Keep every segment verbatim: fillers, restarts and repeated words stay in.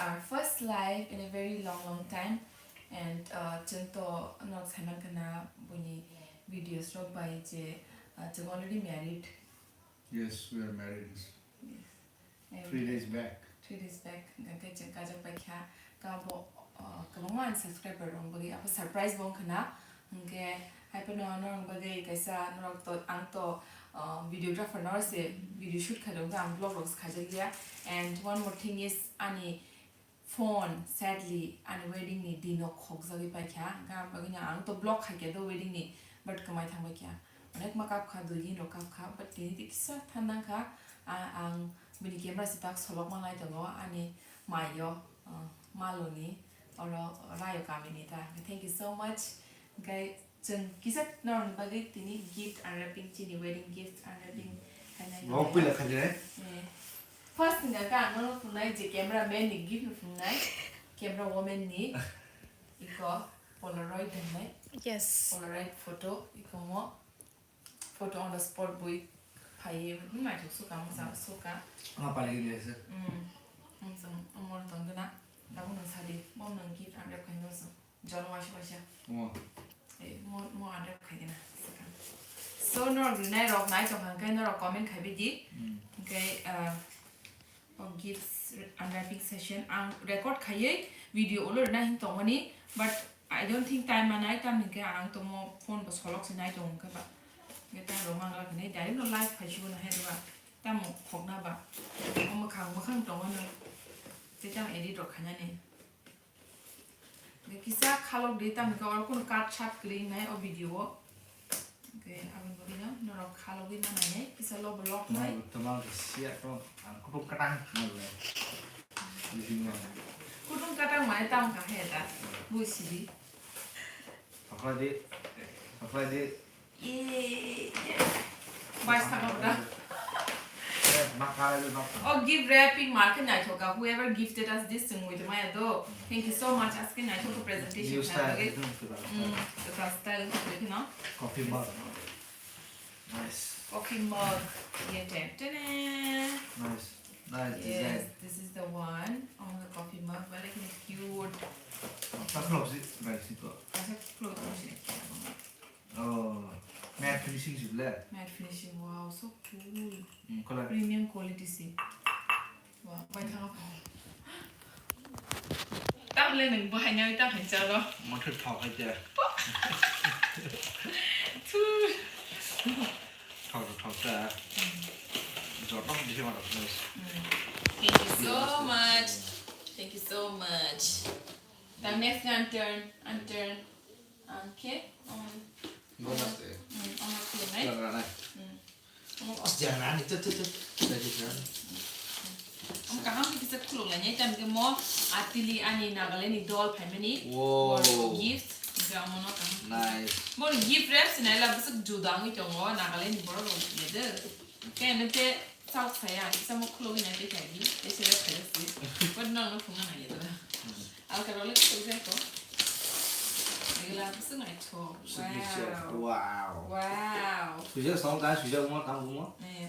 our first live in a very long, long time. And, uh, chwng to norok saiman khana buini videos rok bai je, uh, chwng already married. Yes, we are married. Yes. And three days back. Three days back, hwnkhe chwng kajak bai kha. Kabo, uh, kwbangma ani subscriber rok bagwi abo surprise bo wngkha na. Hwnkhe hai phano norok bagwi kaisa norok to, ang to, uh, videographer no se video shoot khairok, ang vlog rok khaijak ya. And one more thing is, ani phone, sadly, ani wedding ni din o khokjagwi paikha, hwnkhe ang bagwino ang to vlog khaikha do wedding ni, but kwmai thangbaikha. Onek ma kapkha, dui din rok kapkha, but tini kisa thandang kha, a-, ang bini camera se tak solok manai tongo, ani mai o, uh, Maloni, oro Rayo kami ni ta. Thank you so much. Hwnkhe Chwng kisa norokni bagwi tini gift unwrapping, chini wedding gift unwrapping khainai. Bo puila khainai. Eh. First wngkha khe ang nono phungnai je camera man ni gift no phungnai, camera woman ni. Iko Polaroid hinwi. Yes. Polaroid photo, iko mo photo on the spot bui phaiwi naithok suka, mwsa suka. Ama pali gini ase. Mm. Mwsang amor tongduna. Tabuk nang sadi, bom nang gift unwrap khainai. Jon waisa waisa. Omo. Eh, mo, mo unwrap khai dina, swkang. So, norok rinai rok nai tong kha, hwnkhe norok comment khai bai di. Hmm. Hwnkhe, ah, o gifts unwrapping session ang record khaiwi video ulo rina hin tongmani, but I don't think time manai, tam hinkhe ang tongmo phone bo solok se nai tongo hwnkhe ba. Hwnkhe tam rok mangla khe nai direct no live khai sibo no hai ba. Tamo khokna ba. O mwkhang, mwkhang tongo no. Tei tam edit rok khainani. Kisa khalok di, tamo khe oro kunu cut sat kwrwi wngnai o video o. Hwnkhe aboni bagwi no norok khalogwi ma nainai, kisa lobo lok nai. Tamo, tamo khe siya to, ang kutung katang nai. Kutung katang mane tamo kha he da, bui sidi. Thokhlai di, thokhlai di. Eh, bai saka bwda. Eh, ma kala le nok. Oh, gift wrapping market naithoka. Whoever gifted us this thing with Maya do. Thank you so much. Aske naithoka presentation. New style, khaibagwi. Ekdom kwtal. Mm, kwtal style khaibagwi no. Coffee mug. Nice. Coffee mug. Yeah, ten, ten. Nice. Nice design. Yes, this is the one on the coffee mug. Very cute. Kaisa flow si, bai si to. Kaisa flow si. Oh, matte finishing si ble. Matte finishing, wow, so cool. Hmm, color. Premium quality si. Wow, bai thang. Tam le nang bahai nyai tam hai chalo. Mo thut thok hai te. Thu. Thok thok ta. Hmm. Joto di ma thok. Hmm. Thank you so much. Thank you so much. The next one turn, and turn. Okay. Um, Bonus eh. Mm, omo khulumnai. Jangan anai. Mm. Omo, jangan anai, tuh, tuh, tuh. Lagi jangan. Omo kaham khe kisa khulumlainai, tam khe mo atili ani Nagaland ni dol phaimani. Wow. Gift. Hwnkhe omo no kaham. Nice. Mo gift wrap sinai la bwswk juda wngwi tongo, Nagaland ni borok rok ya de. Khe ene te Chak saya, kisa mo khulogwi nai tei khaidi, tei se rep khaida si. But no, no, phunga nai yadra. Alka role khulog jai ko. Egla bwswk naithok. Signature. Wow. Wow. Wow. Sujak song ka, sujak mo, tang mo. Eh.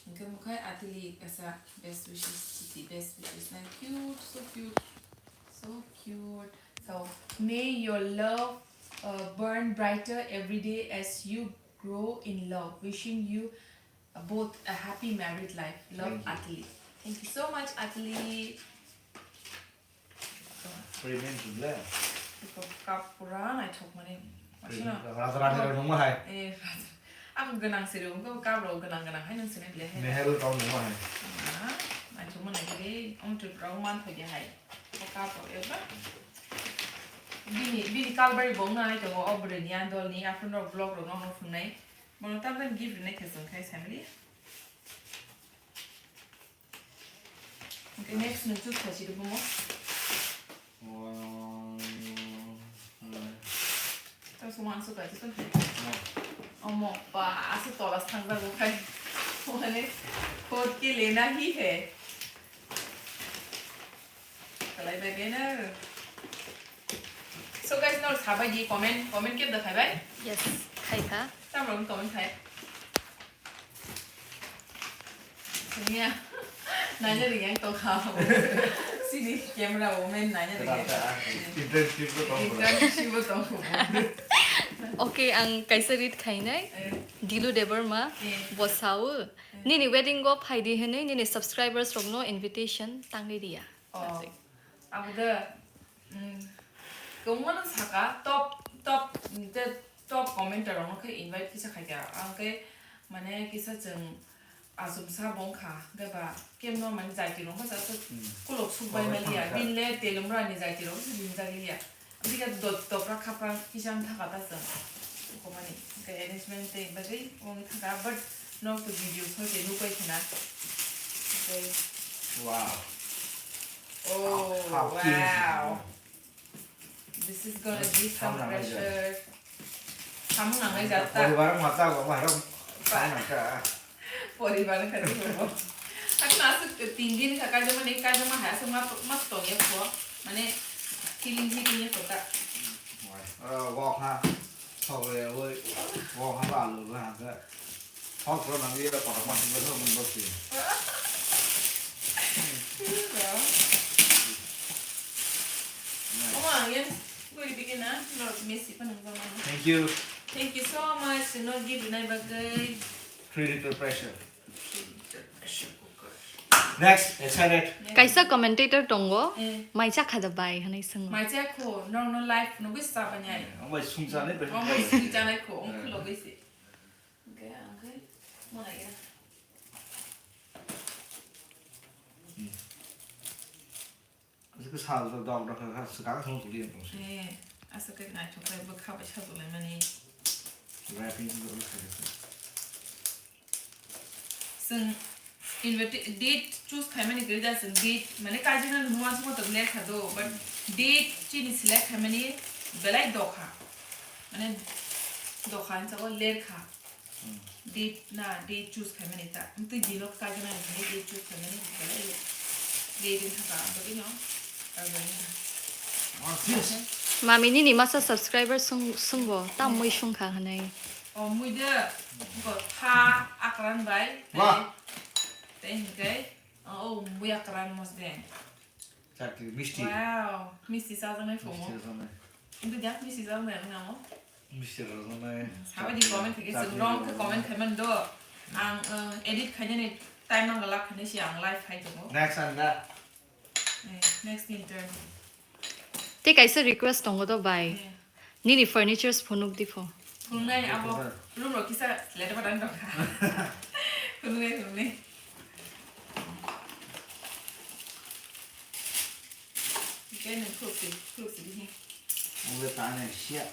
Hwnkhe mukhai atili kasa best wishes, chiti best wishes. Na cute, so cute. So cute. So, may your love, uh, burn brighter every day as you grow in love. Wishing you both a happy married life. Love, Atli. Thank you so much, Atli. Premium tu le. Iko cup pura naithok mani. Premium. Raja Rani rok nungma hai. Eh, raja. Ang gwnang siri, ungkha cup rok gwnang gwnang hai nung sini le hai. Nehru rok nungma hai. Ah, naithok mani le, ang tu rok man thok ya hai. O cup rok eba. Bini, bini kalbari bo wngna nai tongo, o bwrwi ni andol ni, aphuru norok vlog rok no phungnai. Bono tamjani gift rinai khe chwng khai family. Okay, next nwng choose khai sidi bumo. Wow. Tamo song answer khai, choose khai. Wow. Omo, ba, ase tola thangjago khai. Mane, khod ke lena hi hai. Kalai bai bena. So guys, no sabai di comment, comment kep da khai bai? Yes, khai kha. Tamrok comment khai. Sumia. Naina ringya tongkha. Sini camera woman naina ringya. Internship bo tongkha. Internship bo tongkha. Okay, ang kaisa read khainai. Eh. Dilu Debbarma, eh, bo sao, eh, nini wedding go phaidi hinwi nini subscribers rokno invitation tangwi riya. Oh. Abo de, mm, tongmano saka top, top, mm, te top commenter rokno khe invite kisa khaikha. Ang khe mane kisa chwng achomsa bo wngkha, hwnkhe ba kemno mane jaitirok wngkha sa, hmm, kolok suk bai maliya, bini le telomrani jaitirok se rinjak liya. Bini khe dot-, dopra khapra kisa wngkha ta chwng. Komani, hwnkhe arrangement tei bagwi wngwi thangkha, but norok to video soi tei nukbai khna. Tei wow. Oh, half, half wow. This is gonna be some pressure. Samung nangnai jat ta. Poribar wngma ta, bo mairok samung nangkha. Poribar wngkha tei bo. Hakhe aswk tin din wngkha kaijakmani, kaijakma hai aswk ma, ma tongya kho. Mane feeling hi tongya kho ta. Oro wok ha, thok rwi, wok ha ba alu rwi ha khe. Hok bro nang ye kotor ma sing bro mun bro si. Omo ang yan guri digi na, no Messi pa nang ba mano. Thank you. Thank you so much, no give nai bagwi. Three liter pressure. Three liter pressure cooker. Next, excited. Next. Kaisa commentator tongo, eh, mai chakha da bai hwnwi swngo. Mai chakho, no no life no gwi sa banyai. Omo sung chanai bai. Omo sung chanai kho, ong khulo gwi si. Hwnkhe ang khe mwnai ya. Hmm. Aswk sal dok dok kha swkang thang tuli ang tongsi. Eh, aswk khe naithok khe bwkha bai sajwk lai mani. Wrapping dok kha. Chwng invite-, date choose khaimani kwrwi da, chwng date, mane, kaijagna nungma swngo tok ler kha do, but date chini select khaimani belai dokha. Mane, dokha hinwi sabo ler kha. Hmm. Date na, date choose khaimani ta. Twi dino kaijagna hinwi date choose khaimani belai date wngkha ka, aboni no. Mami nini masa subscriber sung-, sungbo, tam mui sungkha hwnwi. O mui de, go tha akran bai, tei, wah, tei hinkhe, o mui akran mosde. Chakri, misti. Wow, misti chajaknai phomo. Misti chajaknai. Kintu jak misti chajaknai ang namo. Misti chajaknai. Sabai di comment khe chwng rong khe comment khaimani do. Ang, uh, edit khainani time ang lak khainai si ang live khai tongo. Next and that. Eh, next ni turn. Tei kaisa request tongo do bai. Eh. Nini furnitures phunuk di pho. Phunuknai abo room rok kisa let padang tongkha. Phunuknai, phunuknai. Khe nwng phunuk si, phunuk si di. Ungwi ta nai sia.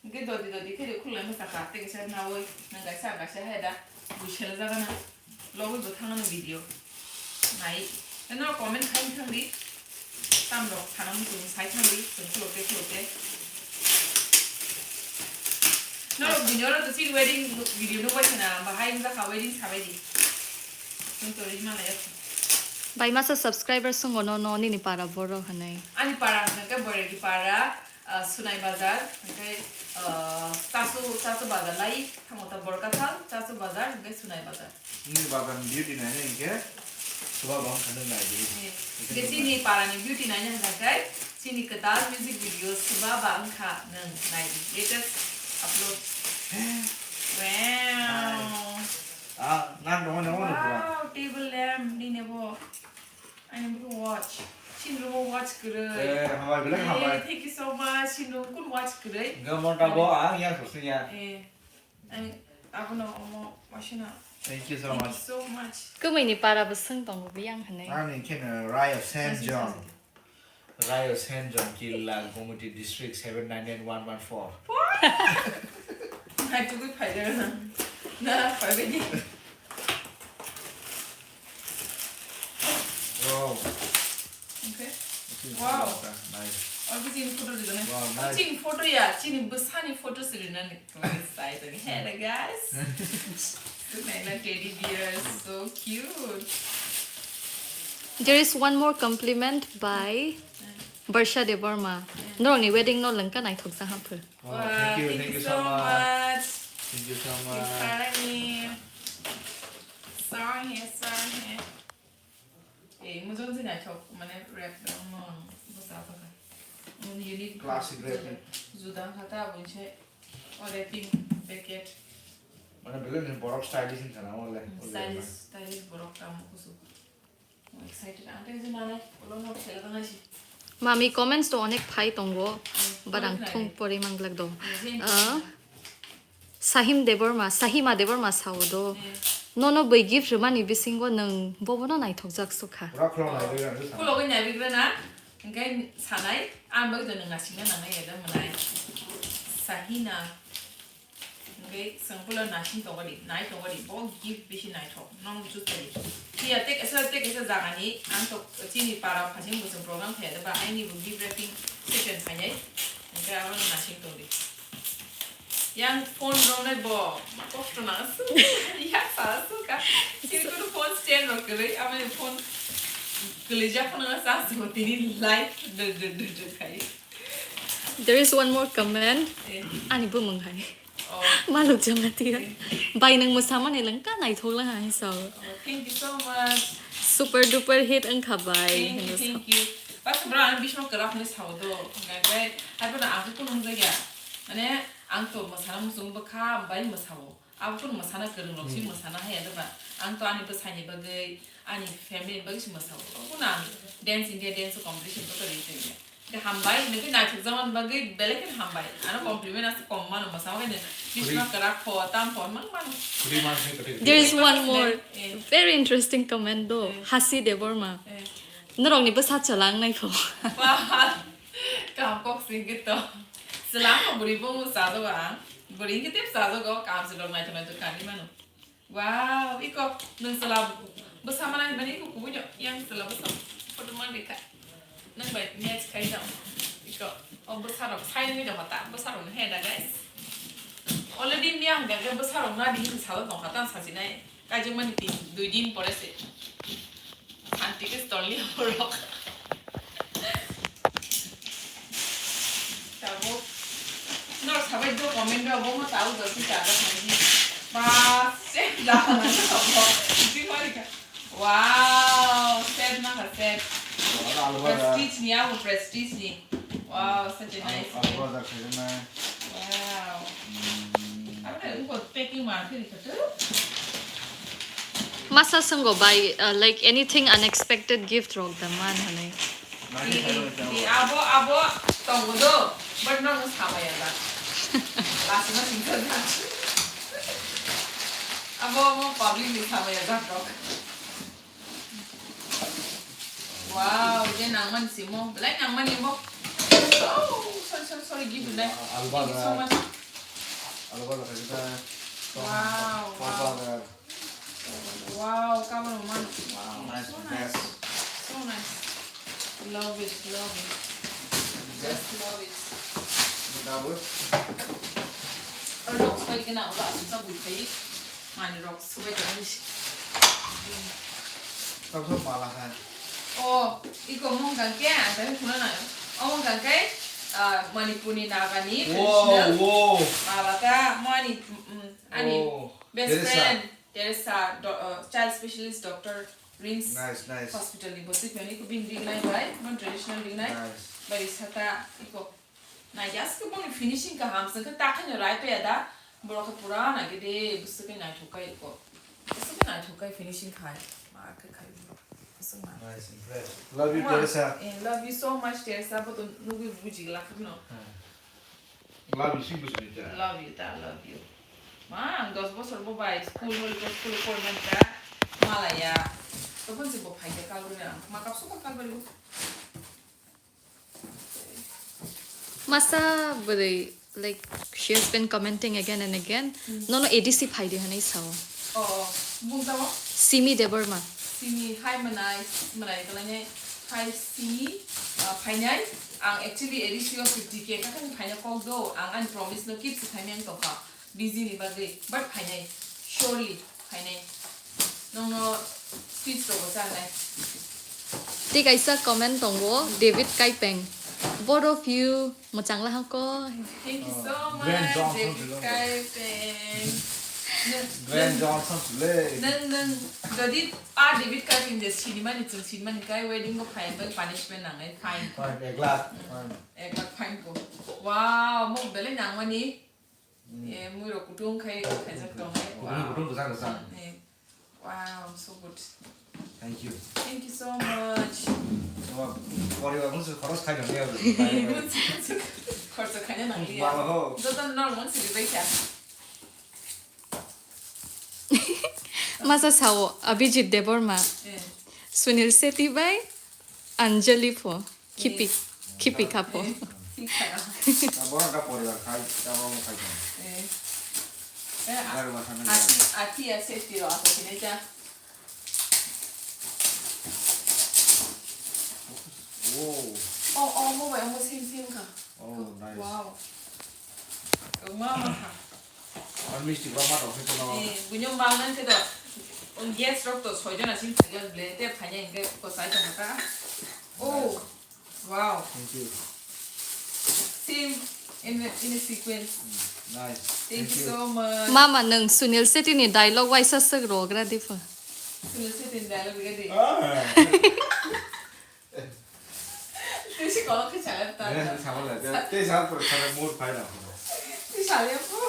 Hwnkhe dodi dodi khe rw khulai mwsakha, tei kisa nawi, nwng kaisa ang kaisa hai da, bui sela jaga na, logwi bo thangna video nai. Tei norok comment khai thang di, tam rok sana muchung sai thang di, chwng khulok tei khulok tei. Norok bini oro to chini wedding video nukbai khna, bahai wngjakha wedding sabai di. Chwng to rwui manlai ya. Bai masa subscriber swngo no, no, nini para borok hinwi. Ani para hwnkhe Boiregi para. Ah, Sunai Bazar, hwnkhe, ah, Chasu, Chasu Bazar lai thango ta Borkathal, Chasu Bazar, hwnkhe Sunai Bazar. Nini bazar ni beauty naina hinkhe Suba ba wngkha nwng nai di. Eh, hwnkhe chini para ni beauty naina hwnkhe chini kwtal music video Suba ba wngkha nwng nai di. Latest upload. Wow. Ah, nang dong, nang dong. Wow, table lamp nini bo. Ani bo watch. Chini room o watch kwrwi. Eh, hambai, belai hambai. Eh, thank you so much. Chini room kun watch kwrwi. Hwnkhe mo ta bo ang yang sosing ya. Eh, ani abono omo wasina. Thank you so much. Thank you so much. Kwmwi ni para bo swng tongo biyang hinwi. Ani khe no Rayo Saint John. Rayo Saint John Killa, Gomati District seven nine nine one one four. What? Hai tugui phai jaga na. Na, phai bai di. Wow. Okay. Wow. Nice. Obo chini photo rwgani. Wow, nice. Chini photo ya, chini bwsani photo se rwnani. Sai tani. Hey, guys. Naina teddy bear, so cute. There is one more compliment by Barsha Debbarma. Norokni wedding no lengka naithok jaha phir. Wow, thank you, thank you so much. Thank you so much. Sarangni. Saranghe, saranghe. Eh, mujung si naithok, mane red rong no ang bwsa bwsa. Unique. Classic wrapping. Juda kha ta, abo se o wrapping packet. Mane belai ni borok stylish wngkha na, ole, ole. Stylish, stylish borok tamo kusu. Excited, ang tei jemane, ulo no khela dana si. Mami, comments to onek phai tongo, but ang thung pori manglak do. Ah, Sahim Debbarma, Sahima Debbarma sao do. Nono bwi gift rwmani bisingo nwng bobono naithokjak sukha. Pura khulok nai bwrwi rang sa. Khulogwi nai bwrwi na, hwnkhe sanai, ang bagwi to nwng nasingna nangnai ya da mwnai. Sahina. Hwnkhe chwng puila nasing tongodi, nai tongodi, bo gift bisi naithok, nong jutai. Phiya tei kaisa, tei kaisa jagani, ang to chini para phasing bo chwng program khaiya de ba, aini bo gift wrapping session phainai, hwnkhe abono nasing tongdi. Yang phone romnai bo, ma kosto nang aswk, yak sa aswk ka, chini kuno phone stand rok kwrwi, amoni phone kwlwijak phano charge bo tini live dr dr dr dr khai. There is one more comment. Eh. Ani bumung hai. Oh. Maluk Jamatia. Eh. Bai nwng mwsamani lengka naithok lang hai sao. Oh, thank you so much. Super duper hit wngkha bai. Thank you, thank you. Bas bro, ang bismo kwrak ni sao do. Hwnkhe, hai bono ang khe kunung jaya. Mane, ang to mwsana muchung bwkha, bai mwsao. Abo kunu mwsana kwrwng rok si mwsana haya doba. Ang to ani bwsai ni bagwi, ani family ni bagwi si mwsao. Kunu ang Dance India dance competition ko to ri tongya. Khe hambai, nokhe naithok jama ni bagwi belai kheno hambai. Ano compliment aswk kom mano mwsao khe ni. Bisma kwrak pho, tam pho, mang mano. There is one more very interesting comment do. Eh. Hasi Debbarma. Eh. Norok ni bwsa chwla wngnai pho. Wah, kaham kok singkhe to. Chwla wngkha bwrwi bumung chajago ang. Bwrwi wngkhe tei chajago, kaham se rok naithok naithok kanwi mano. Wow, iko nwng chwla bwsa manai mani iko kubui no yang chwla bwsa photo man rikha. Nwng bai match khai jao. Iko o bwsa rok sai nwi rok ta bwsa rok no he da guys. Already ni ang ga bwsa rok na di hin salo tong kha ta sachi nai. Kaijak mani tin dui din pore se. Santi ke stolni borok. Tabuk. Nor sabai do comment do bo mo tau do si jaga thangni. Ba, se jaga na bo. Di mari ka. Wow, set na ka set. Wala alwa da. Prestige ni, abo prestige ni. Wow, such a nice gift. Wow. Abone wngkha packing ma khe rikha tu. Masa swngo bai, uh, like, anything unexpected gift rok da man hwnwi. Di, di, abo, abo tongo do, but no, no samaya da. Last na singkha da. Abo, abo public ni samaya da rok. Wow, je nangmani simo, belai nangmani mo. Oh, sorry, sorry, sorry, give you life. Thank you so much. Wow, wow. Wow, cover man. Wow, nice, so nice. So nice. Love it, love it. Just love it. Double. Rok soi gana, ora, asa bui kai. Mani rok subai tong. Tabuk mala hai. O, iko mung kang ke, ang tadi phuna na. O mung kang ke, ah, Manipurni Nagani traditional. Wow, wow. Mala ta, mo ani, mm, ani best friend, Teresa, do, ah, child specialist doctor, RIMS hospital ni bwswi phani iko bini ringnai bai, mo traditional ringnai. Nice. Bai sata iko. Naidi, aske boni finishing kaham, se khe ta khe no rai paya da, borok khe pura naidi de, bwswk khe naithok kai ko. Bwswk khe naithok kai finishing khai, ma khe khai. Bwswk ma. Nice, impressed. Love you, Teresa. Eh, love you so much, Teresa. Bo to nugwi buji glak no. Hmm. Love you, sing bwswk ni ta. Love you ta, love you. Ma, ang dos bosor bo bai school holi ko school ko man ta. Malaya. To pun si bo phai ta kalbari ang. Ma kap su ko kalbari. Masa bwrwi, like, she has been commenting again and again. Hmm. Nono A D C phai di hwnwi sao. Oh, oh. Bung tamo? Simi Debbarma. Simi, hai mwnai, mwnai kwlainai, hai Simi, ah, phainai. Ang actually A D C o fifty K kakhani phaina kok do, ang ani promise no keep se khaimani ang tongkha. Busy ni bagwi, but phainai, surely phainai. Nongno sweets rogo chanai. Tei kaisa comment tongo, David Kaipeng. Both of you, mwchang la hangko. Thank you so much, Dwayne Johnson David Kai, thanks. Dwayne Johnson le. Nwng, nwng, jodi a David Kai in the cinema ni, chwng cinema ni kai wedding bo phai, bai punishment nangai, fine. Fine, ek lakh, fine. Ek lakh fine ko. Wow, mo belai nangmani. Mm. Eh, mui rok kutung khai, khaijak tong hai. Kutung, kutung, kwchang, kwchang. Eh, wow, so good. Thank you. Thank you so much. Poribar mungsa khoros khai nang ya. Khorcha khaina nang ya. Baba ho. Joto norok mungsa ribai kha. Masa sao, Abhijit Debbarma. Eh. Sunil Shetty bai Anjali pho. Khipi, khipi kha pho. Eh, khipi kha. Abo da poribar khai, abo khai. Eh. Eh, ati, ati ya safety ro ato sini ja. Wow. Oh, oh, mo bai, mo same, same kha. Oh, nice. Wow. Mama kha. Ar misti ba ma rok se kono. Eh, bunyo mangan ke do. On guest rok to soijon asin soijon ble te phanya inge ko sai ta mata. Oh. Wow. Thank you. Same in a, in a sequence. Mm, nice. Thank you so much. Mama, nwng Sunil Shetty ni dialogue waisa swk rogra di pho. Sunil Shetty ni dialogue rogra di. Ah. Tei se kolok khe chala ta. Eh, sama le. Tei sama pura sama mood phai na. Tei sale pho.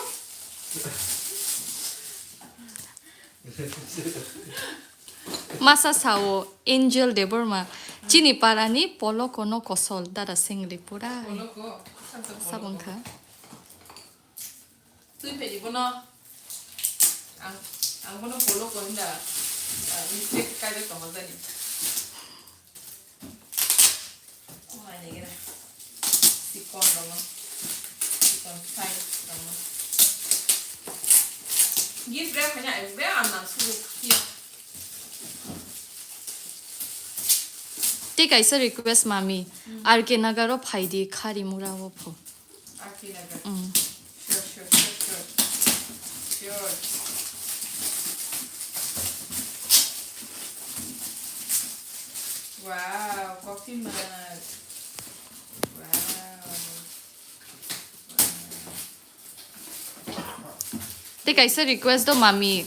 Masa sao Angel Debbarma, chini parani poloko no kosol dada sengri pura. Poloko, sabta poloko. Sabang kha. Twi phai di bono. Ang, ang bono poloko hinda, ah, mistake kaijak tongo jani. Kuhai ni gana. Sikon ramo. Sikon size ramo. Gift wrap hanya, wrap ang nang sugu kia. Tei kaisa request mami, hmm. R K Nagar o phai di khari mura o pho. R K Nagar. Mm. Sure, sure, sure, sure. Sure. Wow, coffee mug. Wow. Wow. Tei kaisa request do mami. Eh.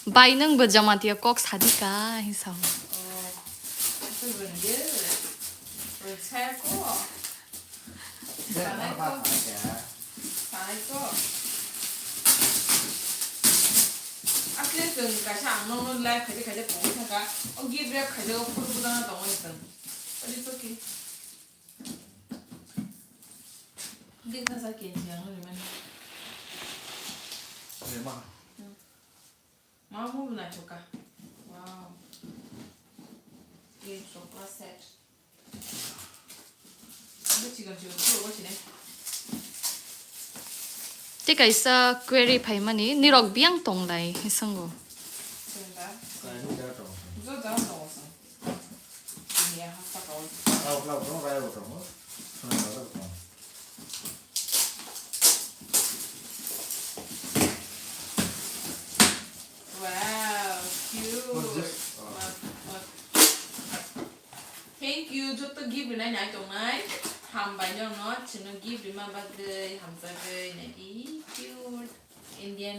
Bai nwng bo Jamatia kok sadi ka hinwi sao. Oh. Ito bende. Rwchaya ko. Sanai ko. Sanai ko. Asle chwng kaisa ang nokno live khaide khaide tongwi thangkha. O gift wrap khaide o photo budana tongwi chwng. But it's okay. Big na sa kenji ang rimani. Rema. Hmm. Mama mo na choka. Wow. Ye chocolate set. Ang chicken chicken ko ko chine. Tei kaisa query phaimani, nirok biyang tonglai, hisango. Senda. Kai ni da tong. Jo da tong. Wow, cute. Thank you, joto gift rinai nai tongnai. Hambai nokno, chwngno gift rima bagwi, hamjagwi, nai di cute. Indian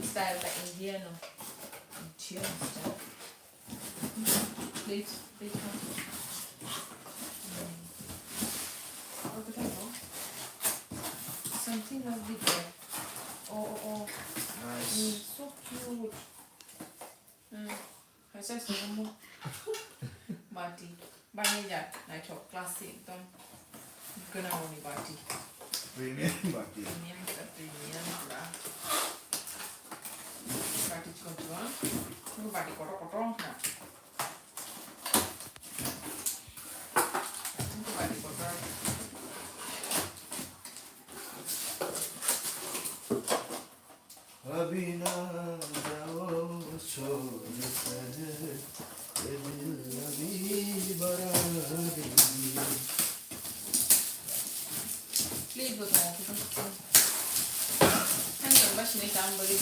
style ba Indian o. Indian style. Please, please. Something must be there. Oh, oh, oh. Nice. Mm, so cute. Mm. Kaisa songmo. Bati. Bani ja, naithok, classic, ekdom. Gwnangni bati. Premium bati. Premium, ekta premium pura. Bati chikon chikon. Nung bati kotor kotor wngkha. Nung bati kotor. Abina jao chole se, ebil abi bara. Please, botong. Hang yang ba sinai tam bari.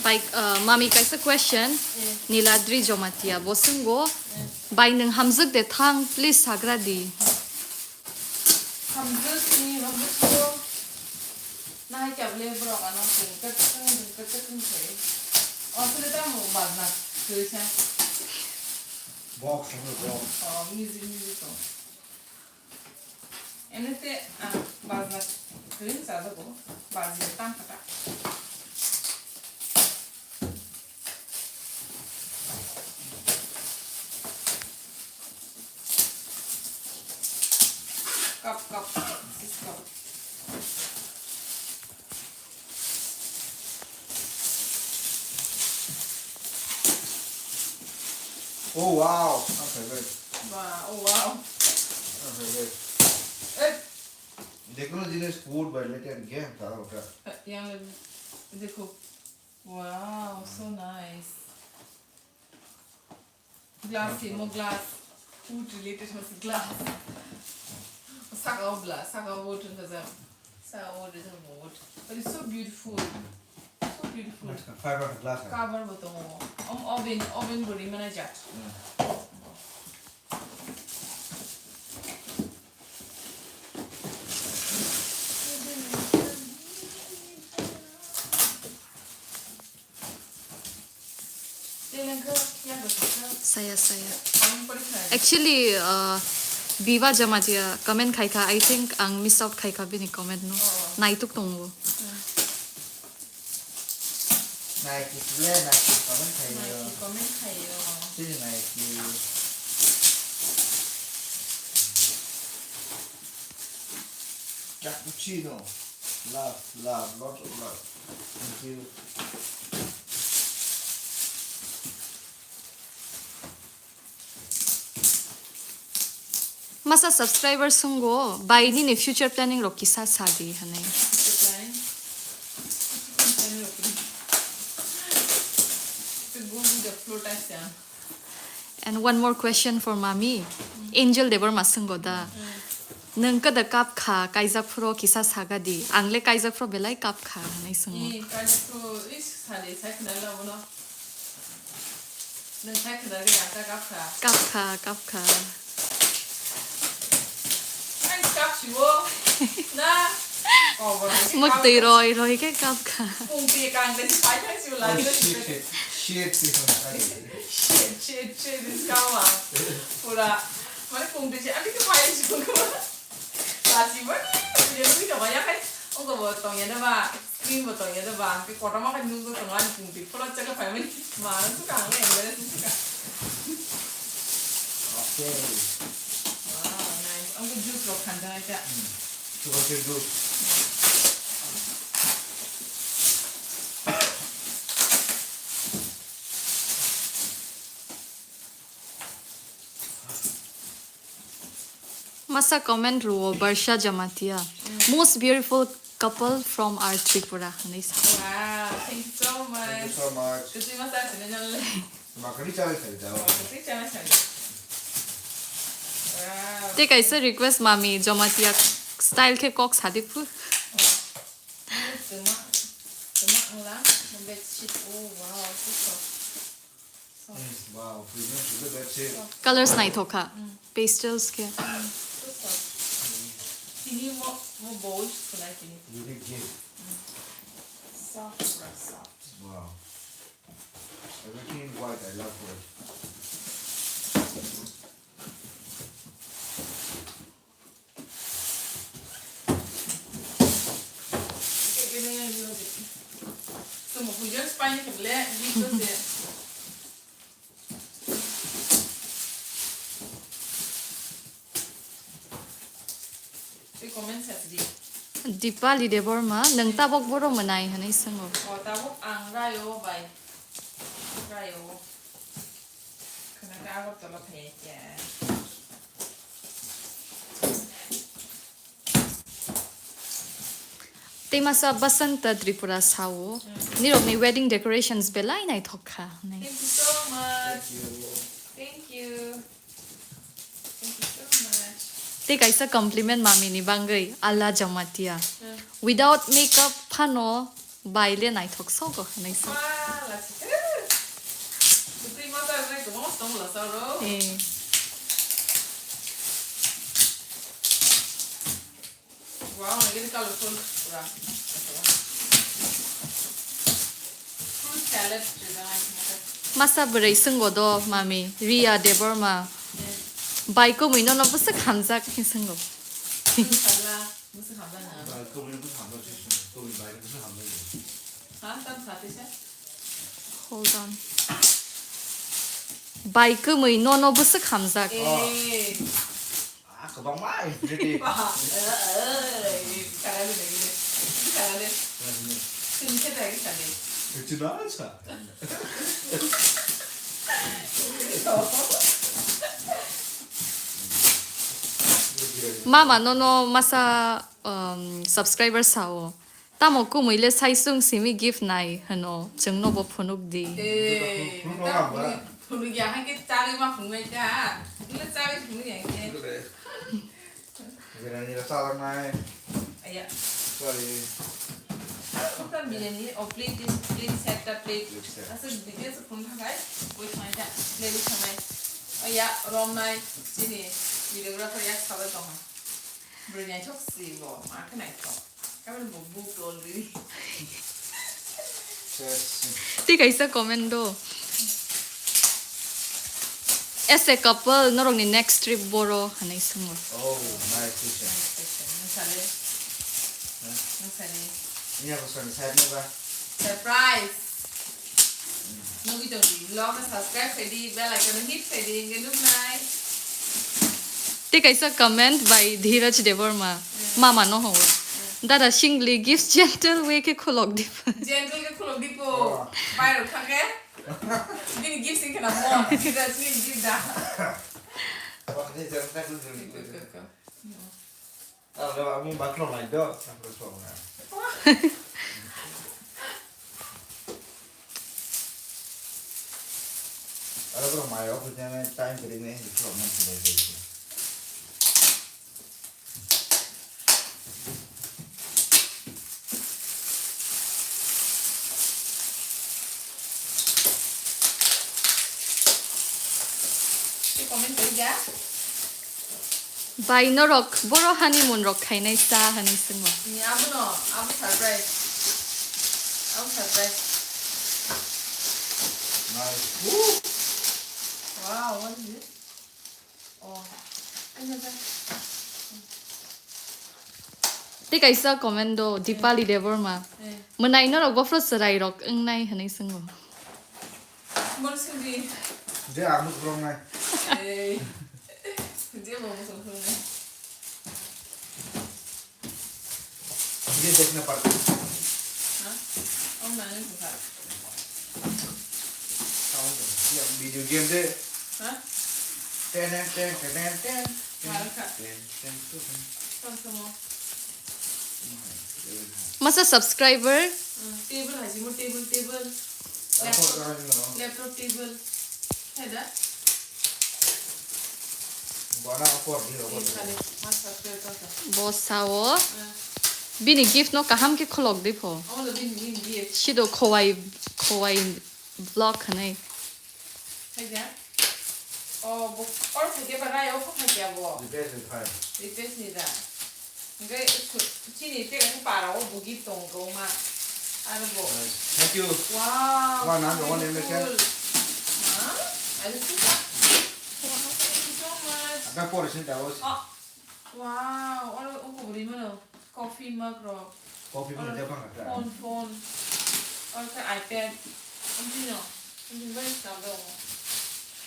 Bai, uh, mami kaisa question. Eh. Niladri Jomatia bo swngo. Eh. Bai nwng hamjwk de thang, please sagra di. Hamjwk ni, hamjwk ko. Nahai kya bole borok ano twng kwtwng, twng kwtwng khe. O sile tamo bajna kwrwi sa. Box, ano box. Oh, music, music ko. Ene te, ah, bajna kwrwi chajago, bajna tam kha ta. Cup, cup, this cup. Oh wow, my favorite. Wow, oh wow. My favorite. Eh. Technology is food by later game, tara ota. Yang le, dekho. Wow, so nice. Glass, mo glass. Food related mas glass. Saka o bla, saka o wood ka jam. Saka o wood ka jam wood. But it's so beautiful. So beautiful. Fiber glass. Cover bo tongo. Om oven, oven bo rimana jak. Saya, saya. Actually, uh, Biba Jamatia comment khaikha, I think ang miss out khaikha bini comment no. Oh. Naituk tongo. Hmm. Nike le, Nike comment khayo. Nike comment khayo. Sini Nike. Cappuccino. Love, love, lots of love. Thank you. Masa subscriber sungo, bai nini future planning rok kisa sadi hanai. Future planning? Future planning rok kisa. To go with the flow type siya. And one more question for Mami. Angel Debbarma sungo da. Nwng kada kap kha, kaijak phuro kisa saga di. Ang le kaijak phuro belai kap kha, hanai sungo. Eh, kaijak phuro, is, sadi, sai khna la bono. Nwng sai khna di, ang ta kap kha. Kap kha, kap kha. Ang kap siwo. Na. Mwktwi roi roi khe kap kha. Pung twi kang de phai thang siwo la. Shit, shit, shit, shit. Shit, shit, shit, this kama. Pura. Mane pung twi se, ani ke phai siwo. Lasi mani, ye nugwi tongma ya khai. Ongko bo tongya da ba, screen bo tongya da ba. Ke kotorma khai nugwi tongma ani pung twi pura chakla phai mani. Ma, ang suka ang embarrassing suka. Okay. Wow, nice. Ang juice rok khan jang acha. Hmm. Sugar free juice. Masa comment ruo Barsha Jamatia. Most beautiful couple from our Tripura. Hanai sa. Wow, thank you so much. Thank you so much. Kasi masa sini nang le. Makani chai chai jao. Kasi chai chai. Wow. Te kaisa request Mami Jamatia style khe kok sadi phu. Tuma, tuma ang lang, ang bedsheet. Oh wow, so soft. Soft. Mm, wow, premium sugar bedsheet. Soft. Colors naithok kha. Mm. Pastels khe. Mm, so soft. Tini mo, mo bowl khulai tini. Unique gift. Mm. Soft, pura soft. Wow. Everything white, I love white. Dipali Debbarma, nwng tabok boro mwnai hwnwi swngo. O, tabok ang rayo bai. Rayo. Khwnakhe Agartala phaiya khe. Tei masa Basanta Tripura sao, nirokni wedding decorations belai naithok kha, hwnwi. Thank you so much. Thank you. Thank you. Thank you so much. Tei kaisa compliment Mami ni bangwi, Ala Jamatia. Hmm. Without makeup phano bai le naithok sogo, hwnwi sa. Wah, lachikha. Kwtwi masa rwnai kwbangma tongo lasa oro. Eh. Wow, nagini colorful pura. Fruit salad rijak ang khe. Masa bwrwi swngo do, mami, Ria Debbarma. Bai kwmwi nono bwswk hamjak khe swngo. Bwswk hamjak na? Bai kwmwi no bwswk hamjak se swngo. Kwmwi bai no bwswk hamjak se. Ha, tam sa tisa? Hold on. Bai kwmwi nono bwswk hamjak. Eh. Ah, kwbangma infinity. Ba, eh, eh, eh, kara de, kara de. Kara de. Kara de. Sini khe dai khe sani. Kecil aja. Mama nono masa, um, subscriber sao. Tamo kwmwi le sai chwng simi gift nai hwno, chwngno bo phunuk di. Eh, phunuk ta rang ba? Phunuk, phunuk ya, hai khe chagwi ma phunuk nai kha. Phunuk le chagwi phunuk ya khe. Phunuk le. Biryani le chajak nai. Aya. Sorry. Phunuk ta biryani, o plate, plate set ta plate. Plate set. Aswk video se phunuk thakai, boi thangai ta, plate thangai. Aya, rom nai, chini, videographer yak sabai tongha. Bwrwi naithok si bo, ma khe naithok. Kabel bo book already. Tei kaisa comment do. As a couple, norokni next trip boro hwnwi swngo. Oh, nice question. Nice question. Nung sale? Huh? Nung sale? Ini aku sudah decide nih, Pak. Surprise. Nugwi tong di, vlog no subscribe khai di, bell icon no hit khai di, hingke nuknai. Tei kaisa comment by Dhiraj Debbarma, mama no hwnwi. Dada singli gift gentle way khe khulok di. Gentle khe khulok di po. Oh. Bai rok thang khe. Bini gift sing khna mo, Dhiraj ni gift da. Wah, ini jangan tak dulu. Go, go, go. Aro amo baklo nai do, tapore song na. Aro bro mai o kujana time kiri ne, song na sini. Tei comment kori ja. Bai norok boro honeymoon rok khainai cha hwnwi swngo. Ni abono, abo surprise. Abo surprise. Nice. Woo! Wow, what is this? Oh. Tei kaisa comment do, Dipali Debbarma. Eh. Mwnai norok bophro chwrai rok wngnai hwnwi swngo. Bol sudi. Je ang musukrok nai. Ei. Je bo musukrok nai. Ini tekna part. Ha? Oh, mana buka? Sound ya, video game de. Ha? Ten, ten, ten, ten, ten, ten. Mana ka? Ten, ten, ten, ten. Tang samo. Masa subscriber? Hmm, table hai, simo table, table. Laptop, laptop table. Hai da? Bo sao. Bini gift no kaham khe kholok di pho. Sido khowai, khowai vlog hwnwi. Hai da? Oh, bo, oro phaikhe ba rai, o phaikhe abo. Replace ni phai. Replace ni da. Hingke su-, chini tei kaisa para o bugi tongo ma. Aro bo. Thank you. Wow, ma nang so one M S N. Beautiful. Ma? Are you sure? Wow, thank you so much. Ada pore sini tahu. Oh. Wow, oro o kubri mano. Coffee mug rok. Coffee mug. Oro de bang kha. Phone, phone. Oro khe iPad. Amtino. Amtino bai sal do.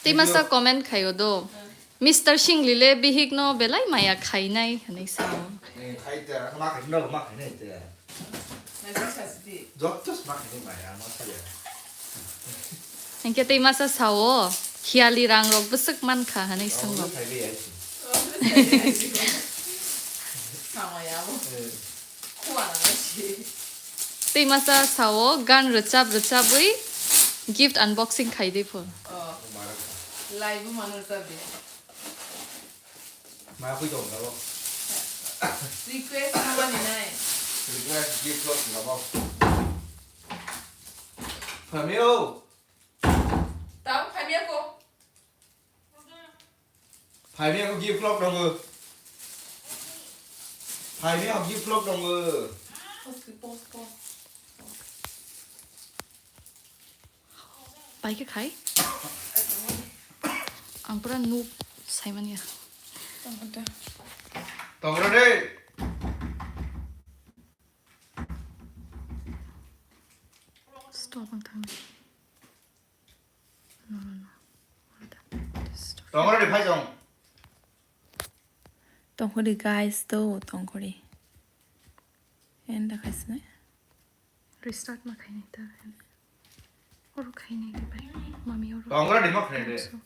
Tei masa comment khaio do. Hmm. Mister Singli le bihik no belai maya khainai hwnwi sao. Eh, khai te, ma khai no, ma khai nai te. Nai sa sidi. Jotto ma khai nai maya, ma sa ya. Hingke tei masa sao, khiyali rang rok bwswk mankha hwnwi swngo. Khai bi ya si. Sama ya bo. Eh. Khua na si. Tei masa sao, gan rwchap rwchabwi gift unboxing khai di pho. Oh. Live bo mano rwchap di. Ma pui tong tabok. Request ma mani nai. Request gift loss tabok. Phamio. Tabok phamia ko. Phamia ko gift loss tabok. Hai ni abji vlog tongo. Post, post, post. Pai khe khai? Ang pura noob saimanya. Tongra de. Stop ang thang. No, no, no. What the? This is stop. Tongra de phai jong. Tongkhori guys, to tongkhori. Enda khaisne. Restart ma khainai ta. Oro khainai de bai. Mami oro. Tongra de ma khainai de. So,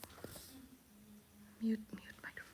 mute, mute microphone.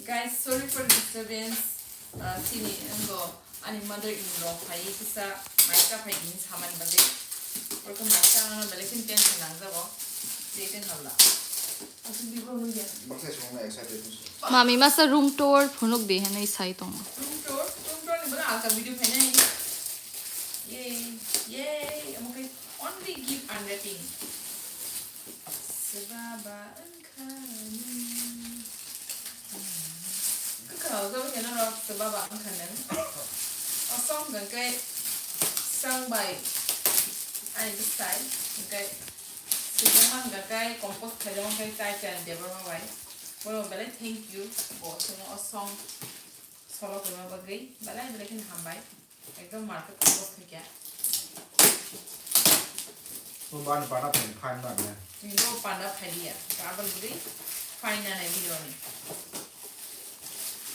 Guys, sorry for disturbance. Uh, sini engo ani mother in law phai kisa maika phai gini saman bade. Orko maika ano belekin tension nangjago. Jekin habla. Mami masa room tour phunuk di hwnwi sai tongo. Room tour, room tour ni bwla alka video phainai. Yay, yay, omo khe only gift unwrapping. Swbaba wngkhani. Kwkhwrang jagwi khe norok swbaba wngkha nwng. O song hwnkhe song bai ani bwsai hwnkhe. Swijak man hwnkha khe compose khaijak mankhe Chai Chai Debbarma bai. Bono belai thank you. Bo chwngno o song solo kwrwima bagwi belai belai kheno hambai. Ekdom market compose khaikha. O bani panda phai phan ba ne. Ni bo panda phai dia. Kabal bwrwi phai na nai video ni.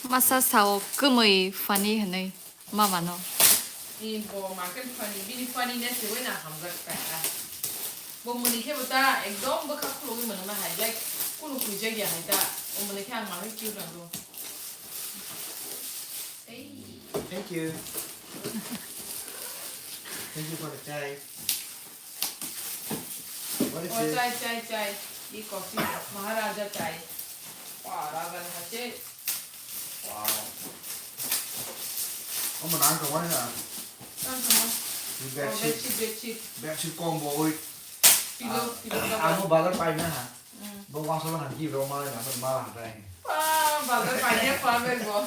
Masa sao kwmwi funny hwnwi. Mama no. Ni bo market funny, bini funny ne se wena hamjak ta. Bo muni khe bo ta ekdom bwkha khulugwi mano na hai, like kunu khuijak ya hai ta. O muni khe ang mano cute nango. Ei. Thank you. Thank you for the chai. What is Oh, this? Chai, chai, chai. Ye coffee, Maharaja chai. Wow, Raja ni hai se. Wow. Omo nang tongmani na? Nang tongmani. Ni Oh, bedsheet. Bedsheet, bedsheet. Bedsheet kombol. Pillow, Ah, pillow cover. Amo bazar pai na ha. Mm. Bo wangsa bo hangki bro ma na ma ha dai. Ah, bazar pai ya pa be bo.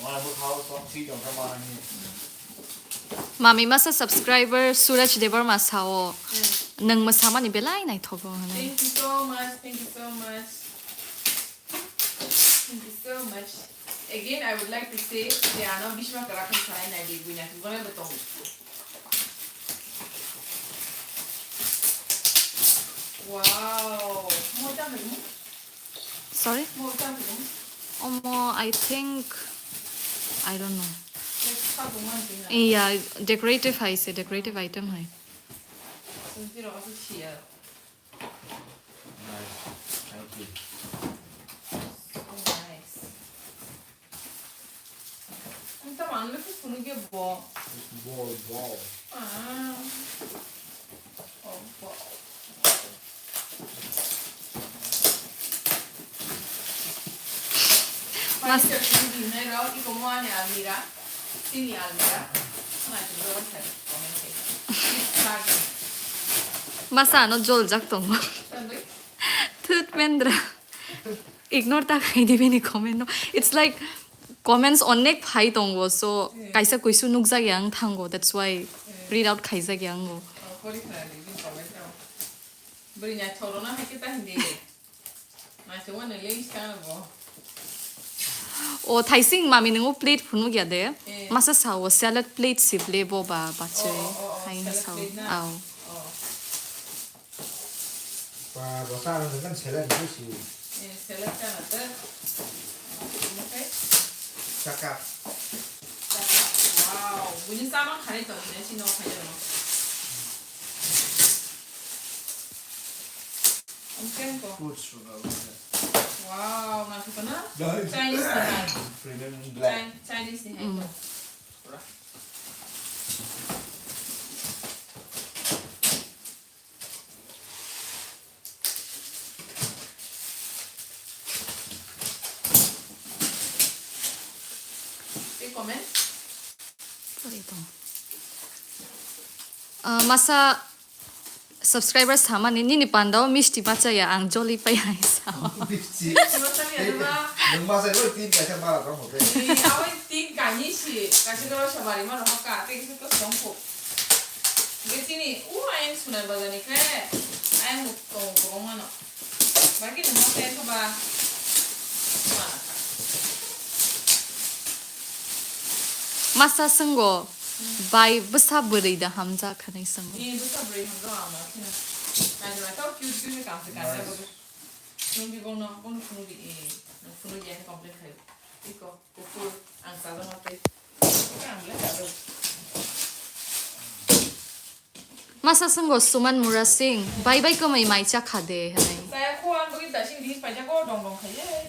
Wala bo khao song si jong ka ma ni. Mami masa subscriber Suraj Debbarma sao. Mm. Nang masa mani belai naithogo hwnwi. Thank you so much. Thank you so much. Thank you so much. Again, I would like to say, je ano bisma kara khan sanai nai di buina khe gole bo tong. Wow. Mo ta mo? Sorry? Mo ta mo? Omo, I think, I don't know. Like, pa bo man tin na. Yeah, decorative hai se, decorative item hai. Sun ti ro asu chia. Nice. Thank you. So nice. Ang tama ang lepas puno ge bo. Ball, ball. Ah. Oh, ball. Mas- Furniture ni hinai rok, iko mo ani almira. Sini almira. Ngai tu dorong sai. Comment sai. Flipkart. Masa ano joljak tongo. Tandai. Thut mendra. Ignore ta khai di bini comment no. It's like comments onek phai tongo, so kaisa kuisu nukjak yang thango, that's why read out khaijak yango. Oh, kori khna di bini comment no. Bwrwi naithok rwna hai khe ta hindi. Naithok mano lens ka bo. O thaising mami nungo plate phunuk ya de. Eh. Masa sa o salad plate si ble bo ba ba che. Oh, oh, oh, oh, hai salad sa o. Plate na. Au. Oh. Ba, bo sa ano kan salad ni si. Eh, salad ka na ta. Okay. Chaka. Wow, buini sama khani to ni si no khayo no. Ang ken ko. Fruits sugar. Wow, na ko na? Dai. Chinese ni hai. Premium black. Chin-, Chinese ni hai ko. Mm. Pura. Tei comment? Sorry, tong. Ah, masa subscribers samani nini pandao misti machaya ang joli pai hai sao. Misti. Misti machaya deba. Nung masa ko tin kaisa mara tong hote. Ni awai tin kani si, kaisa ko sabari mano hoka, te kisa to songko. Betini, u ayang sunai bazani khe, ayang tong ko mano. Baki ni masa ko ba. Masa swngo, bai bwsa bwrwi da hamjak hinwi swngo. Ni bwsa bwrwi hamjak ang ma khina. Naithotok cute cute khe kam se kanja bodo. Nwng di bono, bono phunuk di, eh, nwng phunuk di, ang complain khayo. Iko, kukur, ang chajak ma tei. Iko ang le chajak. Masa swngo Suman Murasing, bai bai kwmwi mai chakha de, hinwi. Chaya kho, ang bagwi daising din paijak o dong dong khai, eh.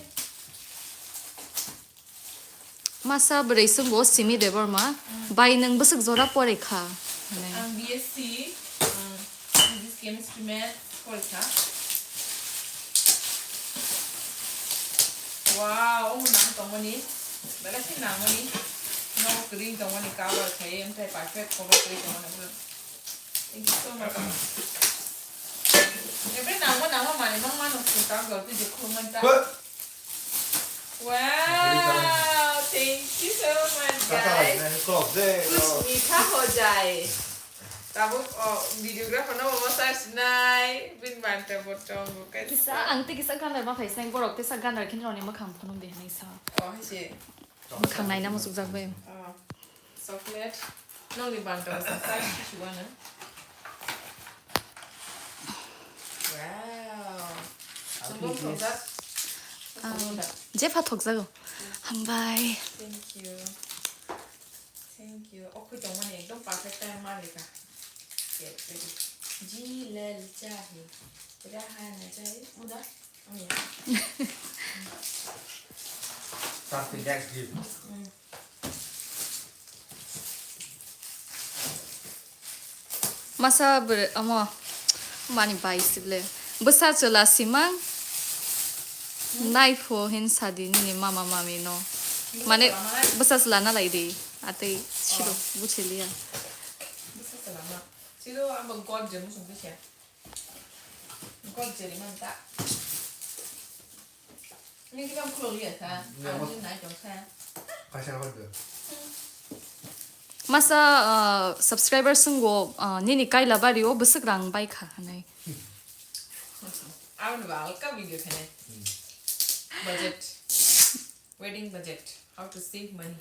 Masa bwrwi swngo Simi Debbarma, mm, bai nwng bwswk jora pore kha, hinwi. Ang B S C, um, Physics, Chemistry, Maths pore kha. Wow, omo nang tongmani, belai khe nangmani, nogo kwrwi tongmani cover khai, omo tai perfect cover kwrwi tongmani. Thank you so much. Every nangma nangma manwi nang mano kung tak jor twi je khulumani ta. Hoi. Wow, thank you so much, guys. Kata bai nang kok je, kuch kok. Mitha ho jaye. Tabuk, oh, videographer no bo sa sinai, bin ban ta bo tong bo kai. Kisa ang te kisa ganar ma phai sang borok te sa ganar khin roni makhang phunuk de hinwi sa. Oh, hai se. Makhang naina musuk jak bai. Oh. Chocolate. Nongni banta sa sa kisu ano. Wow. Chumbung thokjak. Ah, jepha thokjago. Hambai. Thank you. Thank you. Okhoi tongmani ekdom perfect time ma lekha. Ji lal chahi. Raha na chahi. Muda. Something next gift. Masa bwrwi, omo, mani bai sible. Bwsa chwla simang, naipho hin sadi nini mama mami no. Mane, bwsa chwla na lai di, atei siro buchiliya. Bwsa chwla ma. Siro abo god je musung kisa. Kok jeri man ta. Ni kiba khulok liya kha. Ni abo. Ang ni nai tong kha. Kaisa hor do. Masa, uh, subscriber swngo, uh, nini kaila bari o bwswk rang bai kha hinwi. Aboni ba alka video khainai. Hmm. Budget. Wedding budget, how to save money.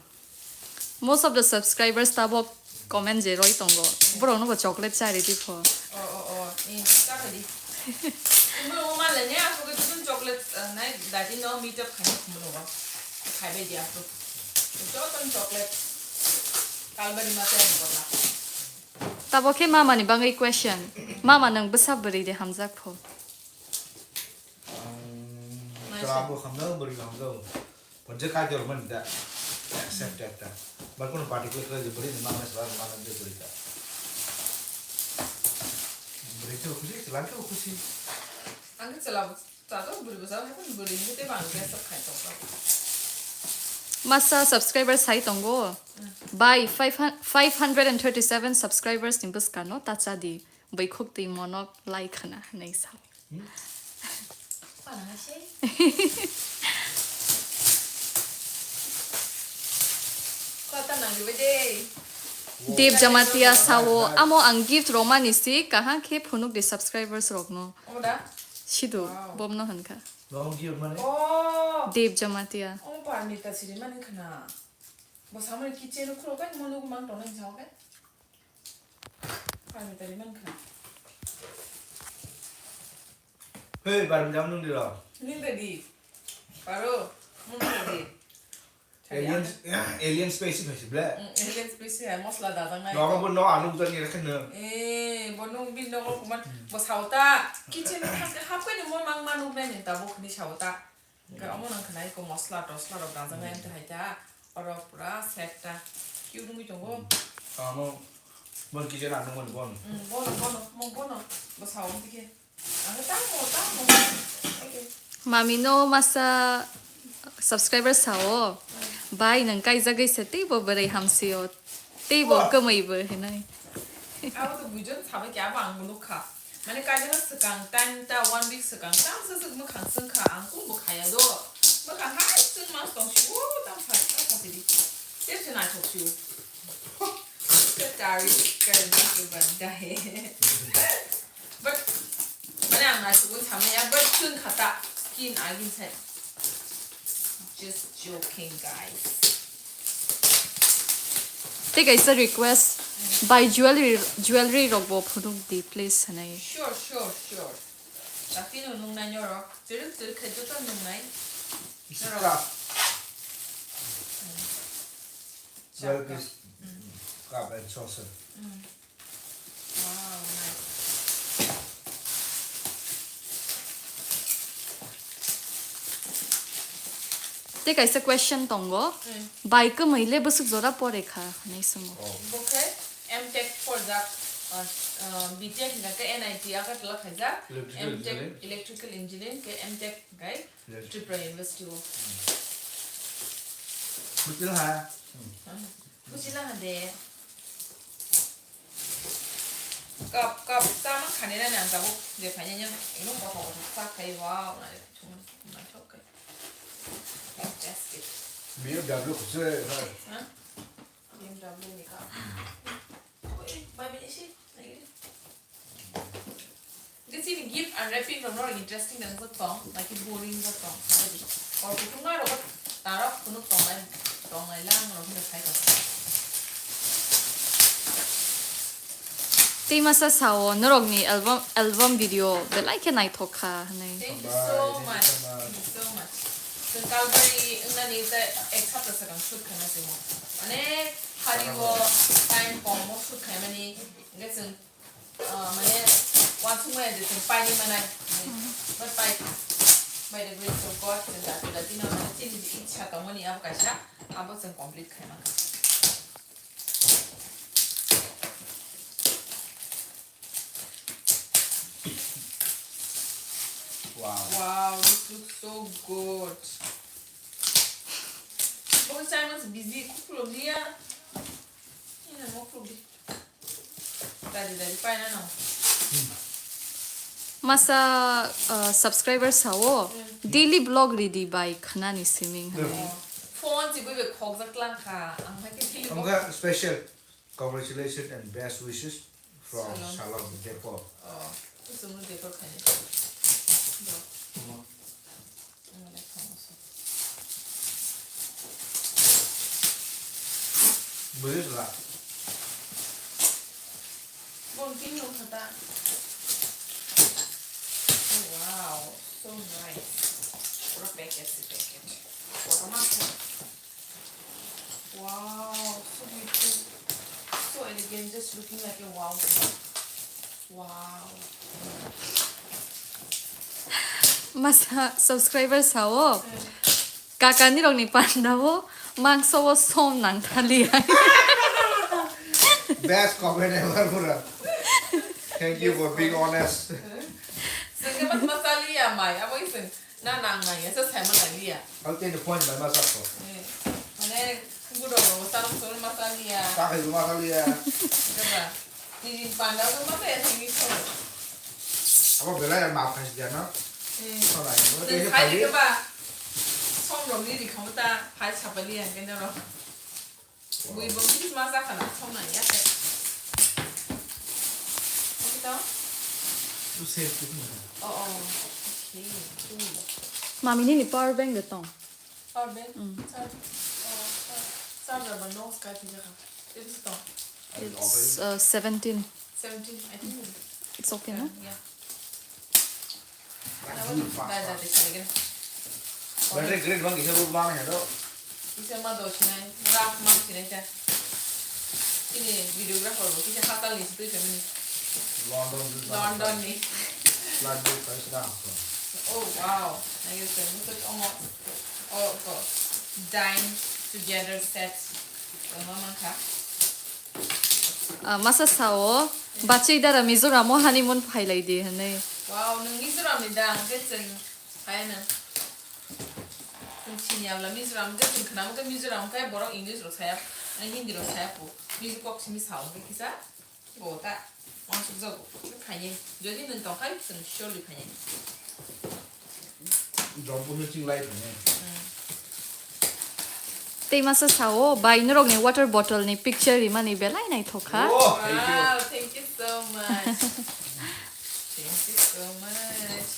Most of the subscribers tabok comment je roi tongo. Borok no bo chocolate chari di pho. Oh, oh, oh. Eh, chari di. Bo ma le ne, aso ke tun chocolate, eh, nai, dadi no meet up khai mo bo. Khai be di aso. Joto chocolate. Kalbari ma chari bola. Tabok khe mama ni bangwi question. Mama nwng bwsa bwrwi de hamjak pho. Ang chwla bo hamjao, bwrwi bo hamjao. Pon je kai jor mani da. Accept that ta. Bar kono particular khlai je bwrwi ni mama chwla ni mama je bwrwi ta. Bwrwi khe khusi, chwla khe khusi. Ang khe chwla bo chajak, bwrwi bo chajak, hai phano bwrwi ni tei bang khe sok khai tok tok. Masa subscriber sai tongo. Bai five hun-, five hundred and thirty-seven subscribers ni bwskano ta cha di. Bwkhuk twi monok lai khwna hinwi sa. Hmm? Pana hai se. Kota nang dibai de. Dev Jamatia sao, amo ang gift romani si, kaham khe phunuk di subscribers rokno. Omo da? Sidu, Wow. Bomno hwn kha. Nono gift mane? Oh! Dev Jamatia. Omo Parmita siri mani khna. Bo samani kitchen khulok kai mo nugo mang tongnai sao kai. Parmita ri man khna. Hey, Parmita nung di lo. Ning tadi. Paro, mung tadi. Alien, alien species hai si ble. Mm, alien species hai, mosla da dang nai. No, bo no anu buta ni rekhen no. Eh, bo nung bin no ko kuman, bo sauta. Kitchen hap kai ni mo mang manu ble ni ta bo khni sauta. Ga omo nang khna ko mosla tosla rok da dang nai ta hai ta. Oro pura set ta. Kiu nungwi tongo. Amo, bo kitchen anu mo bon. Mm, bono, bono, mo bono. Bo sao dikhe. Ang tamo, tamo. Okay. Mami no masa subscriber sao. Bai nang kaijagwi se teibo bwrwi hamsio. Teibo Wa. Kwmwi bo hinai. Abo to bujon sabai khe abo ang bo nukha. Mane kaijagna swkang time ta one week swkang tam swk swk mwkhang swngkha ang kun bo khaya do. Mwkhang hai swng mas tong si o tam phai tam phai di. Tep se naithok si o. Tari kar na se ban dahe. But, mane ang naisugwi samaya, but chwng khata skin agin sai. Just joking, guys. Tei kaisa request, bai jewelry, jewelry rok bo phunuk di, please, hinai. Sure, sure, sure. Tapi no nung nai norok, chiruk chiruk khe joto nung nai. Norok. Jewelry piece, cup and saucer. Mm. Wow, nice. Tei kaisa question tongo. Mm. Bai kwmwi le bwswk jora pore kha hinwi swngo. Oh. Bo khe M Tech porjak, uh, uh, B Tech hingkha khe N I T Agartala khaijak, Electrical M Tech, engineering. Electrical Engineering khe M Tech hingkha khe Electrical. Tripura University o. Hmm. Buchila ha. Hmm. Buchila ha de. Cup, cup, tamo khani nani ang tabuk je phai nini, eno kothok kothok sa khai, wow, nai thum, nai thok khai. Fantastic. B M W khosoi, ha? Ha? B M W ni cup. Oi, bai bai isi, nai gini. Hingke chini gift unwrapping rok norok interesting nang tong, naki boring bo tong, sabadi. Or kuchukma rok tarok phunuk tongnai, tongnai lang rok hino khai tong. Tei masa sao, norokni album, album video belai khe naithok kha hinwi. Thank you so much. Thank you so much. Chwng Calvary wngnani tei ek sapta swkang shoot khaina chwng onek hari o time kom o shoot khaimani. Hingke chwng Ah, mane, uansukmaya je chwng paini manai, but by, by the grace of God, chwng dati dati no, mane, chini je ichha tongmani abo kaisa, abo chwng complete khai mankha. Wow. Wow, this looks so good. Bo chai mas busy, khuklok liya. Ina mo khuklok di. Masa, uh, subscriber sao, daily vlog ridi bai khnani siming hwnwi. Phone si bui bai khokjak lang kha. Ang hai khe daily vlog. Amga special congratulations and best wishes from Salon. Salon Decor. Oh, tu sunu decor khai. Bwrwi rwla. Bong tin nung kha ta. Oh, wow, so nice. Pura package si package. Kotorma khe. Wow, so beautiful. So elegant, just looking like a wow. Wow. Masa subscriber sao, kakani rokni panda o mangso o som nang thali. Best comment ever, pura. Thank you for being honest. Sengke mas masali ya mai, abo iseng. Na nang nang ya, sa sai ma nang ya. Ang tei ni point bai ma sa ko. Eh, mane, kuku dong dong, sa rong sa rong ma sa liya. Sa kai ma sa liya. Kaba, ni jin panda ko ma sa ya sini ko. Abo belai ya ma khai dia na. Eh. Sa lai. Sa sai kaba. Som rong ni di kamu ta, hai sa pa liya, kena rong. Bui bong kis ma sa khana, song na ya se. Okay, tao? Tu save tu na. Oh, oh. Okay, cool. Mami nini power bank de tong. Power bank? Mm. Charge. Oh, char-, charger ba no sky phi jaka. It is tong. It's uh, seventeen. Seventeen, I think. It's okay, no? Yeah. Battery grade bang kisa root bang ya do. Kisa ma do sinai, rough ma sinai ta. Ini videographer bo kisa hatal ni sitoi kami. London ni. London ni. Flight book price na. Oh wow. I guess so. Look at almost. Oh, oh. Dine together set. Mama ka. Ah, masa sao, bachwi dara Mizoram o honeymoon phailai di hinwi. Wow, nwng Mizoram ni da, hwnkhe chwng phai nw. Chwng sini abla Mizoram, hwnkhe chwng khwnam khe Mizoram khe borok English rok saya, Hindi rok saya po. Mizo kok simi sao, hwnkhe kisa bo ta, wansuk jago, khainai. Jodi nwng tong khai, chwng surely khainai. Jompu se ching lai thani. Tei masa sao, bai norok ni water bottle ni picture rimani belai naithok kha. Oh, thank you. Wow, thank you so much. Thank you so much.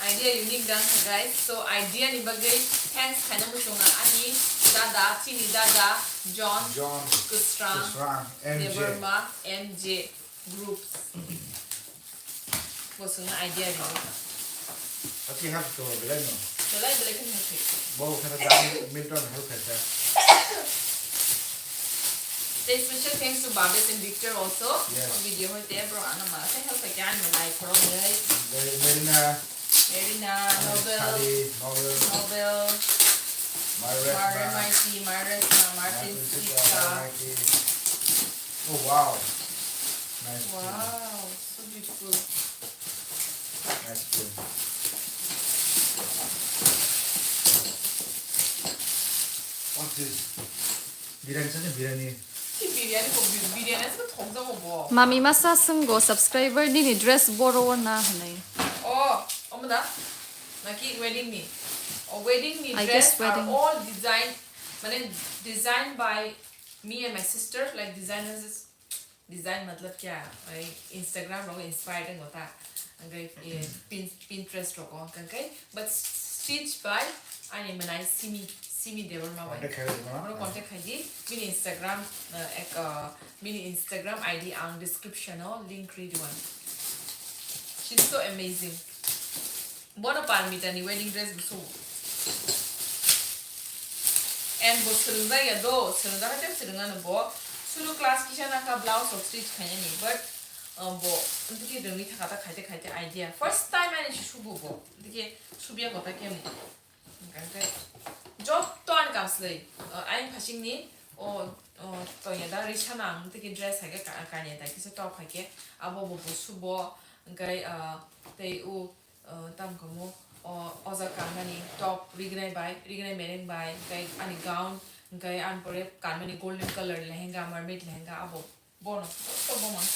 Idea unique dang kha, guys. So, idea ni bagwi thanks khaina muchunga ani dada, chini dada, John, John Kusrang, Kusrang, M J. Debbarma, M J. Groups. Bo chwngno idea rw. Aki hap to belai no. Belai belai khe hap. Bo khe da Milton help khaisa. Say special thanks to Babes and Victor also. Yes. O video hoite bro ano ma khe help khaikha ani like khorok nai. Merina. Merina, Nobel, Sari, Nobel, Nobel, Mario Mario Resma, Mighty, Mario Resma, Martin Martin Sika, Sika. Mario Mighty. Oh, wow. Nice tune. Wow, so beautiful. Nice tune. What's this? Biryani, sani biryani. Ki biryani ko, bi-, biryani asa thok jago bo. Mami masa swngo subscriber nini dress boro o na hinwi. Oh, omo da? Naki wedding ni? Oh, wedding ni I guess dress are wedding. All design, mane design by me and my sister, like designers, design matlab kya, ai Instagram rogo inspired wngkha ta, hwnkhe, eh, Pin-, Pinterest rogo hwnkhe, but stitch by ani mwnai Simi, Simi Debbarma bai. Contact khai di, mano. Oro contact khai di, bini Instagram, eh, ek, eh, bini Instagram I D ang description o link ri diwan. She's so amazing. Bono Parmita ni wedding dress bo sugo. And bo swrwngjak ya do, swrwngjak khe swrwng ano bo. Suru class kisa naka blouse rok stitch khainani, but, uh, bo, tiki rwngwi thaka ta khaite khaite idea. First time ani subo bo, tiki subya kota khe mo. Hwnkhe joto ani kam swlai, uh, ayang phasing ni, o, o, toya da risa nang, tiki dress hai khe ka-, kanya da kisa top hai khe, abo bo bo subo, hwnkhe, uh, tei o, uh, tam kamo, o, oja kanmani top rignai bai, rignai mereng bai, hwnkhe ani gown, hwnkhe ani pore kanmani golden colour lehenga, mermaid lehenga, abo bono, joto bo mang.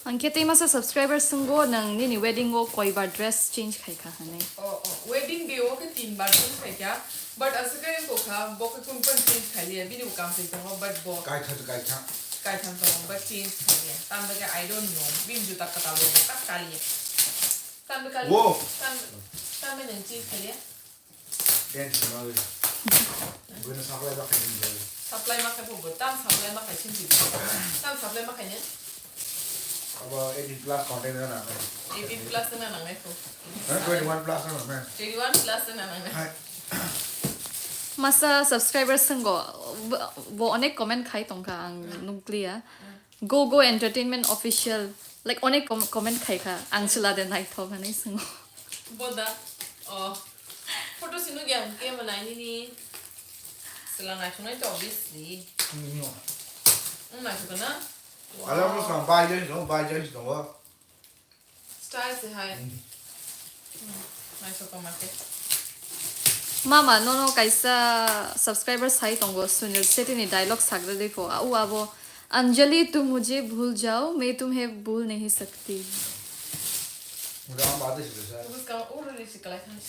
Ang khe tei masa subscriber swngo, nang nini wedding o koibar dress change khai kha hinwi? Oh, oh, wedding day o khe tin bar change khai kha, but aswk khe kokha, bo khe kun kun change khai liya, bini bo kam twi tongo, but bo kaitham, kaitham. Kaitham tongo, but change khai liya. Tambe khe I don't know, bini juta kwtal bo tak kaliya. Tambe kali, wo. Tam-, tambe nang change khai liya. Ten sima wi. Buino supply ma khai ni. Supply ma khai bo, tam supply ma khai sin. Tam supply ma khai ni. Abo eighteen plus content na na. Eighteen plus na na nai ko. Eh, twenty-one plus na na. Twenty-one plus na na nai. Hai. Masa subscribers swngo, bo, bo onek comment khai tongkha ang nukliya. Go Go Entertainment Official, like, onek com-, comment khai kha, ang chwla de naithok hinwi swngo. Boda, oh, photo sino gyan ke manai nini chwla naithok nai to obviously. Hmm. Hmm, naithok na? Ala mo sa bai jai no, bai jai no. Style se hai. Hmm. Hmm, naithok ma khe. Mama, nono kaisa subscriber sai tongo, Sunil Shetty ni dialogue sagra dekho. Au abo, "Anjali, tum mujhe bhul jao, main tumhe bhul nahi sakti." Mudah amat sih bisa. Terus kamu urut di sekolah kan?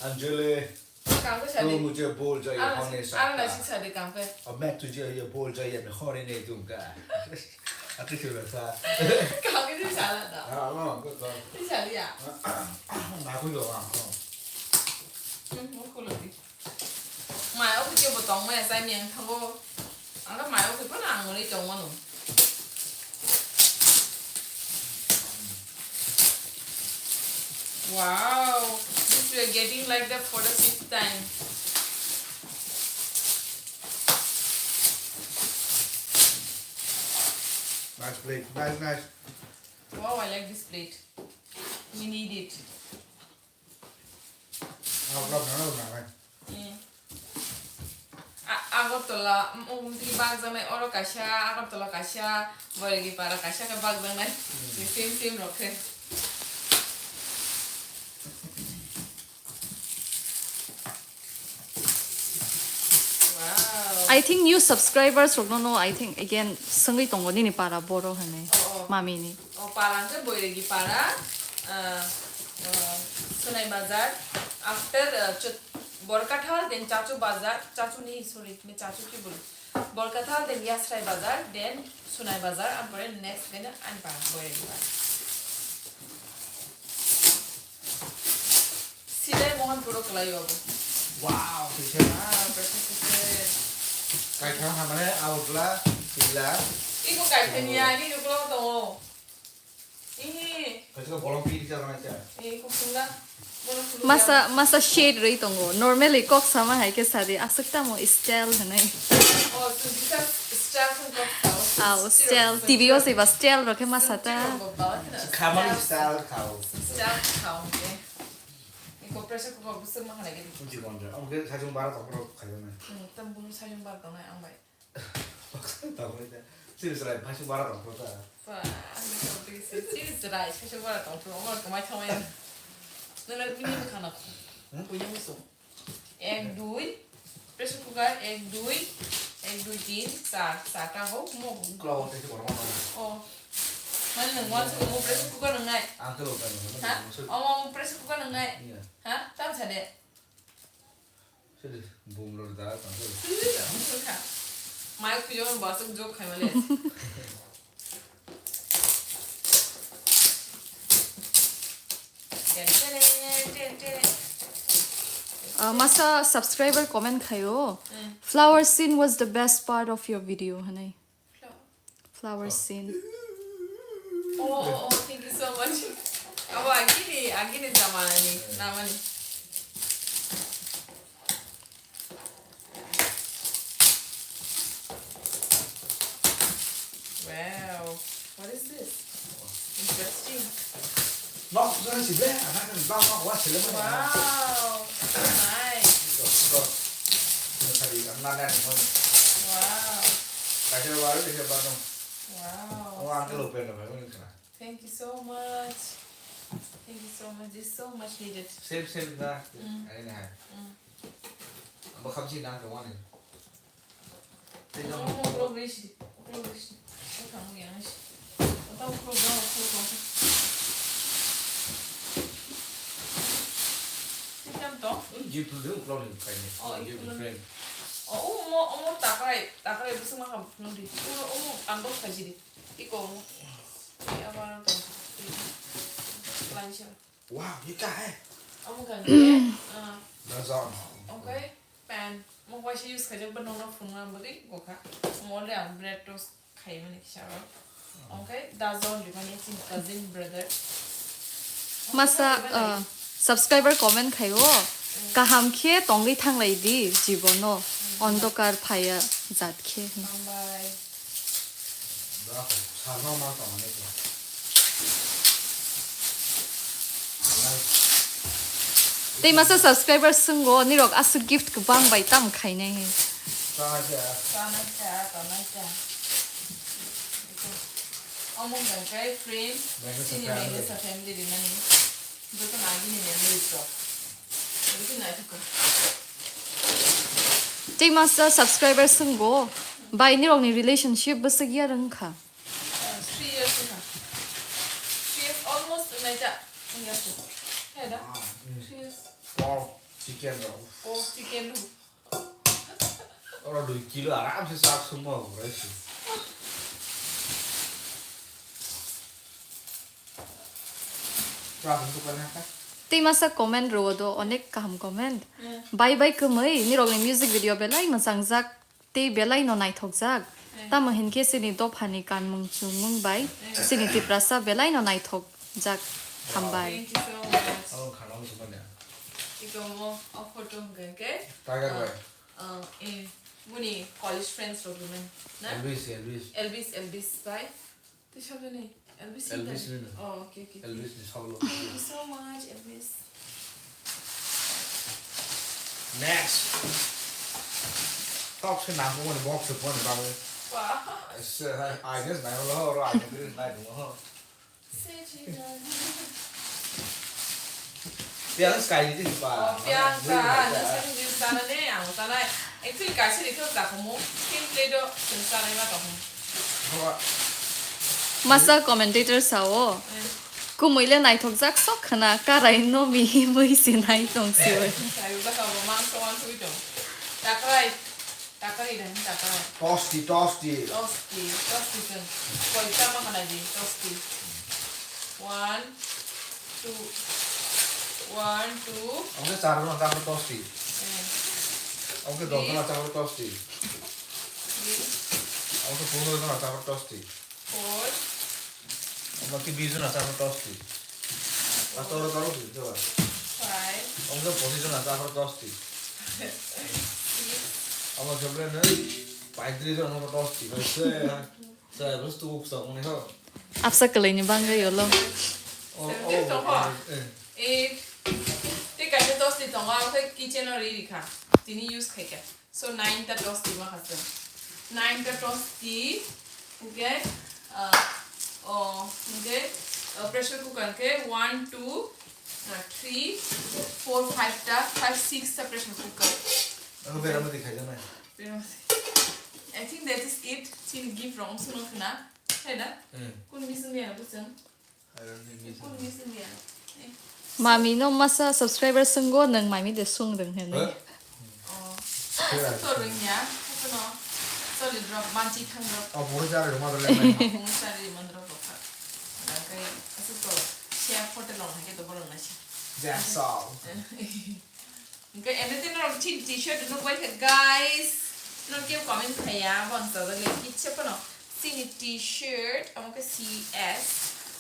Anjali, kamu saya tu di. Mujhe bol jaiye, aro, hamesha aro ka. Nasik saya di kamu. Ab main tujhe ye bol jaiye, main khore nahi dunga. Aku sudah sa. Kamu itu salah dah. Ah, no, betul. Ini salah ya. Aku juga. Hmm, aku lebih. Mai o khe bo tong maya chai miyang thango. Ang khe mai o khe phano ang mwnwi tong mano. Wow, this we are getting like that for the fifth time. Nice plate, nice, nice. Wow, I like this plate. We need it. Eh. A-, Agartala, um, um, twi bakjaknai, oro kaisa, Agartala kaisa, Boiragi para kaisa khe bakjaknai. Hmm. Same, same rok khe. Wow. I think new subscribers rokno no, I think again swngwi tongo nini para boro hinwi. Oh, oh. Mami ni. O, para hwnkhe Boiragi para, ah, ah, Sonai Bazar. After, ah, Chot-, Borkathal, then Chachu Bazar, Chachu ni, sorry, me Chachu ki bolu? Borkathal, then Yasrai Bazar, then Sonai Bazar, and then next then ani para, Boiragi para. Silai Mohan puro kwlai o bo. Wow, sise. Wow, pressure cooker. Kaitham hamane aogla, sila. Iko kaitham ya, ni nuklo tongo. Ihi. Kaisa bolong pi kisa rang kisa. Eh, kusungla. Masa, masa shade rwi tongo. Normally kok sama hai khe sadi. Aswk tamo style hwnwi. Oh, so this is style from kok sao. Aw, style. T V o se ba style rokhe masa ta. Khamani style khao. Style khao, okay. Iko pressure cooker bwswk ma khanai gidi. Kunchi gonda. Omo khe sajung bara tokro khayo na. Hmm, tam bung sajung bara tongnai ang bai. Tokro ta. Siri serai sajung bara tokro ta. Ba, ang tokro ta siri serai sajung bara tokro. Omo kamai thamai. Nana bini khana. Hmm? Punya musuh. Ek, dui, pressure cooker, ek, dui, ek, dui, tin, char, charta hok, mo. Klau tei se borok mano. Oh. Mane nwng uansuk mo pressure cooker nwngnai? Ang khe lo kano. Ha? Omo pressure cooker nwngnai? Iya. Ha? Tam sa de. Sidi bum lo da, tang khe. Sidi da, mo kha. Mai kujo mo basuk jok khai male. Ah, masa subscriber comment khaio. Mm. Flower scene was the best part of your video, hwnwi. Flower scene. Oh, oh, oh, thank you so much. Abo agini, agini jamanani, namani. Wow, what is this? Interesting. Nok jani si ble, anak kan bang nok wa sile mo. Wow, nice. Sok, sok. Ini tadi, ang nana ni mo. Wow. Kaisa baru dia baru. Wow. Oh, ang kelo pen na baru ni kana. Thank you so much. Thank you so much. This is so much needed. Same, same na. Mm. Ani na. Mm. Ang bakam si nang kawani. Tei no. Omo uklok risi, uklok risi. Uklok yang risi. Otak uklok dong, uklok dong. Tikam to? Jip tu uklok ni kaini. Oh, jip uklok. Friend. Oh, omo, omo takrai, takrai bwswk ma ham phunuk di. Omo, omo ang dok khaisi di. Iko omo. Iko omo tong. Laisa. Wow, you got it. Omo kha khe, ah. That's all. Okay, pan. Mo kaisa use khaijak ba nokno phunukna bagwi gokha. Mo le ang bread toast khaimani kisa rok. Okay, dazon rimani chini cousin brother. Masa, omo kha uh, subscriber comment khaio. Mm. Kaham khe tongwi thanglai di jibono. Mm. Ondokar phaiya jat khe. Hambai. Tei masa subscriber swngo, nirok aswk gift kwbang bai tam khainai he. Chanai kha, chanai kha. Omo hwnkha khe friend, chini Megusa family rimani. Joto nagini memories rok. Joto naithok kha. Tei masa subscriber swngo, bai nirokni relationship bwswk ya rwngkha? Uh, three years wngkha. Three years almost wngnaijak. Wngya Chicken rok. Pork chicken rok. Oro dui kilo aram se sak sungma obo rai si. Tei masa comment rwo do, onek kaham comment. Hmm. Bye bye kwmwi, nirokni music video belai mwchangjak. Tei belai no naithokjak. Eh. Tamo hinkhe chini dophani kanmung chumung bai, eh, chini Tiprasa belai no naithokjak. Hambai. Thank you so much. Oh, khana mo sumanya. Iko mo, o photo hwnkhe ke? Tiger bai. Ah, eh, muni college friends rok rwmani, na? Elvis, Elvis. Elvis, Elvis bai. Tei sabjani Elvis Elvis Hinton. Rino. Oh, okay, okay, okay. Elvis ni solo. Thank you so much, Elvis. Next. Tok se nang ko ni box se phone ba. Wow. Se hai, I guess nai lo ro, I guess nai lo. Se chi na. Piang sky ni pa. Oh, piang ta, na sini juice ta na ne, ang ta na. Actually, kaisa ni thok ta komo. Kin play do, sen sa na ma ta komo. Masa commentator sao. Eh. Kumui le naithokjak sok khna, karai no mi mui se nai tong si oi. Sai ba sao mang so wan sui tong. Takrai. Takari dan, takari. Tosti, tosti. Tosti, tosti chwng. Koita ma khanai di, tosti. One, two, one, two. Oke, char jona chapar tosti. Eh. Oke, dos jona chapar tosti. Three. Oke, pondro jona chapar tosti. Four. Omo ki bis jona chapar tosti. Pastor oro toro si, coba. Five. Omo ki pochis jona chapar tosti. Six. Omo sebenarnya paitris jona chapar tosti. Saya, saya terus tuh sok mana ho. Apsa kelai ni bangga yolo. Oh, seven, oh, tongkha. Eh. Eight. Tei kaisa tosti tongo, ang khe kitchen o ri rikha. Tini use khaikha. So, nine ta tosti ma kha chwng. Nine ta tosti, hwnkhe, ah, oh, hwnkhe, ah, pressure cooker khe one, two, ah, three, four, five ta, five, six ta pressure cooker. Ako bera mati khai janai. Bera mati. I think that is it. Chini gift rong suno khna. Hai da? Hmm. Kun mising ni ano kuchang? Mami no masa subscriber swngo, nwng mami de sung rwng hwnwi. Huh? Oh. Aswk to rwngya, haphano. Sorry, drop, manchi thang drop. Oh, boro jari rwma dole nai. Boro jari rwma drop rokha. Hwnkhe aswk to, siya hotel rok hai khe to borok naisa. That's all. Hwnkhe, ene tei norok chini t-shirt nuk bai kha, guys. Norok kebo comment khaiya, bo ang chajak le kitsa phano. Chini t-shirt, omo khe C S,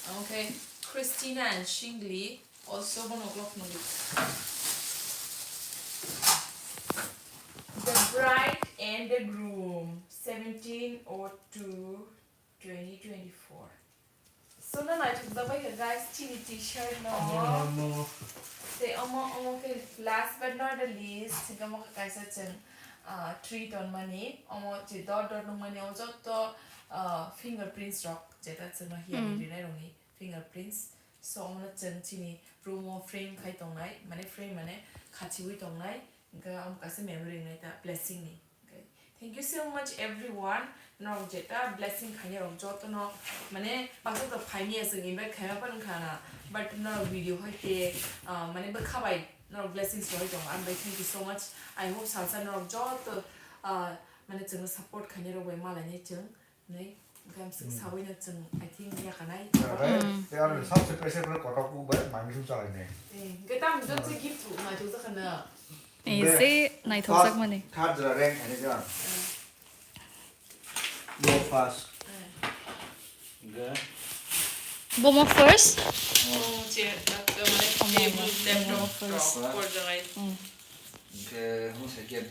omo khe Christina and Shingli, also bono vlog nugwi. The Bride and the Groom, seventeen oh two twenty twenty-four. Sona naithok jak bai kha, guys, chini t-shirt no. Omo, omo. Tei omo, omo khe last but not the least, hwnkhe omo khe kaisa chwng, ah, tree tonmani. Omo je dot dot nukmani, omo jotto, ah, fingerprints rok, jeta chwngno hiya Hmm. rinai rokni fingerprints. So, omono chwng chini room o frame khai tongnai, mane frame mane khachiwi tongnai, hwnkhe omo kaisa memory wngnai ta blessing ni. Okay. Thank you so much everyone. Norok jeta blessing khainai rok jotono, mane, baksa to phaimya chwng invite khaima phano wngkha na, but norok video hai te, ah, mane, bwkha bai norok blessings rohoi tongo. Ang bai thank you so much. I hope salsa norok joto, ah, mane, chwngno support khainai rok bai malainai chwng. Nei, gamsuk Hmm. sawi na chwng, I think, ya kanai. Bai, Hmm. tei aro sabse pressure cooker kotok bu bai, mangni sum chalai nai. Eh, hwnkhe tamo jang se gift rok naithok jakha na. Eh, Be, se naithok first, jak mani. Third jora rank khainai jora. Eh. Bo first. Eh. Hwnkhe. Bomo first? Oh. Oh, chair, uh, uh, mane Omo, table, omo, laptop, omo first. Rok, porjagai. Hmm. Hwnkhe, mo second.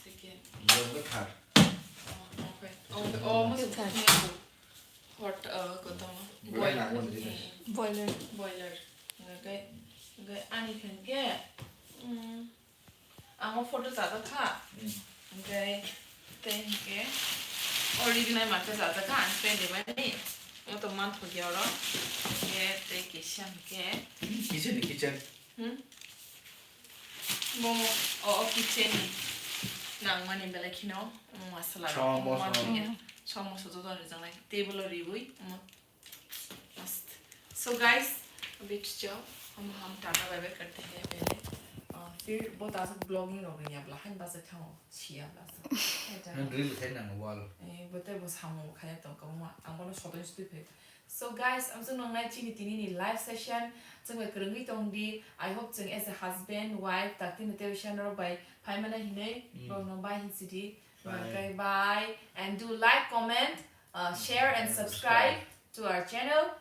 Second. Bo thar. Oh, okay. Oh, oh, mo Thar. Hot, uh, kotomo. Boiler. Boiler. Boiler. Boiler. Hwnkhe, hwnkhe ani phan khe, mm, ang o photo chajak kha. Mm. Hwnkhe, tei hwnkhe, already nai mankhe chajak kha, ang pende mani. Mo to manthokya oro. Hwnkhe, tei kisa hwnkhe. Kitchen, kitchen. Hmm? Bo o, o kitchen ni nangmani belai kheno, mm, masala rok, Somo, mm, somo. Somo sojo don rijak nai. Table o riwi, mm, mast. So guys, bit cho, Hum hum tata bye bye karte hain pehle. Ah, fir bo ta asuk vlogging rok ring ya bla hain basa thango, chi ya bla sa. Hai ta. Nang reel khai nang wall. Eh, bo te bo samung khai tong kamo ma, ang bono sotoi sotoi phai. So guys, ang chwng nang nai chini tini ni live session, chwng bai kwrwngwi tong di. I hope chwng as a husband, wife, takti ni tei rok bai phai mana hinwi, mm, borok no bye hin si di. Bye. Bye. Bye. And do like, comment, uh, share and subscribe to our channel.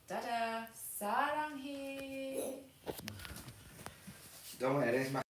Tata, sarang hi. Don't arrange my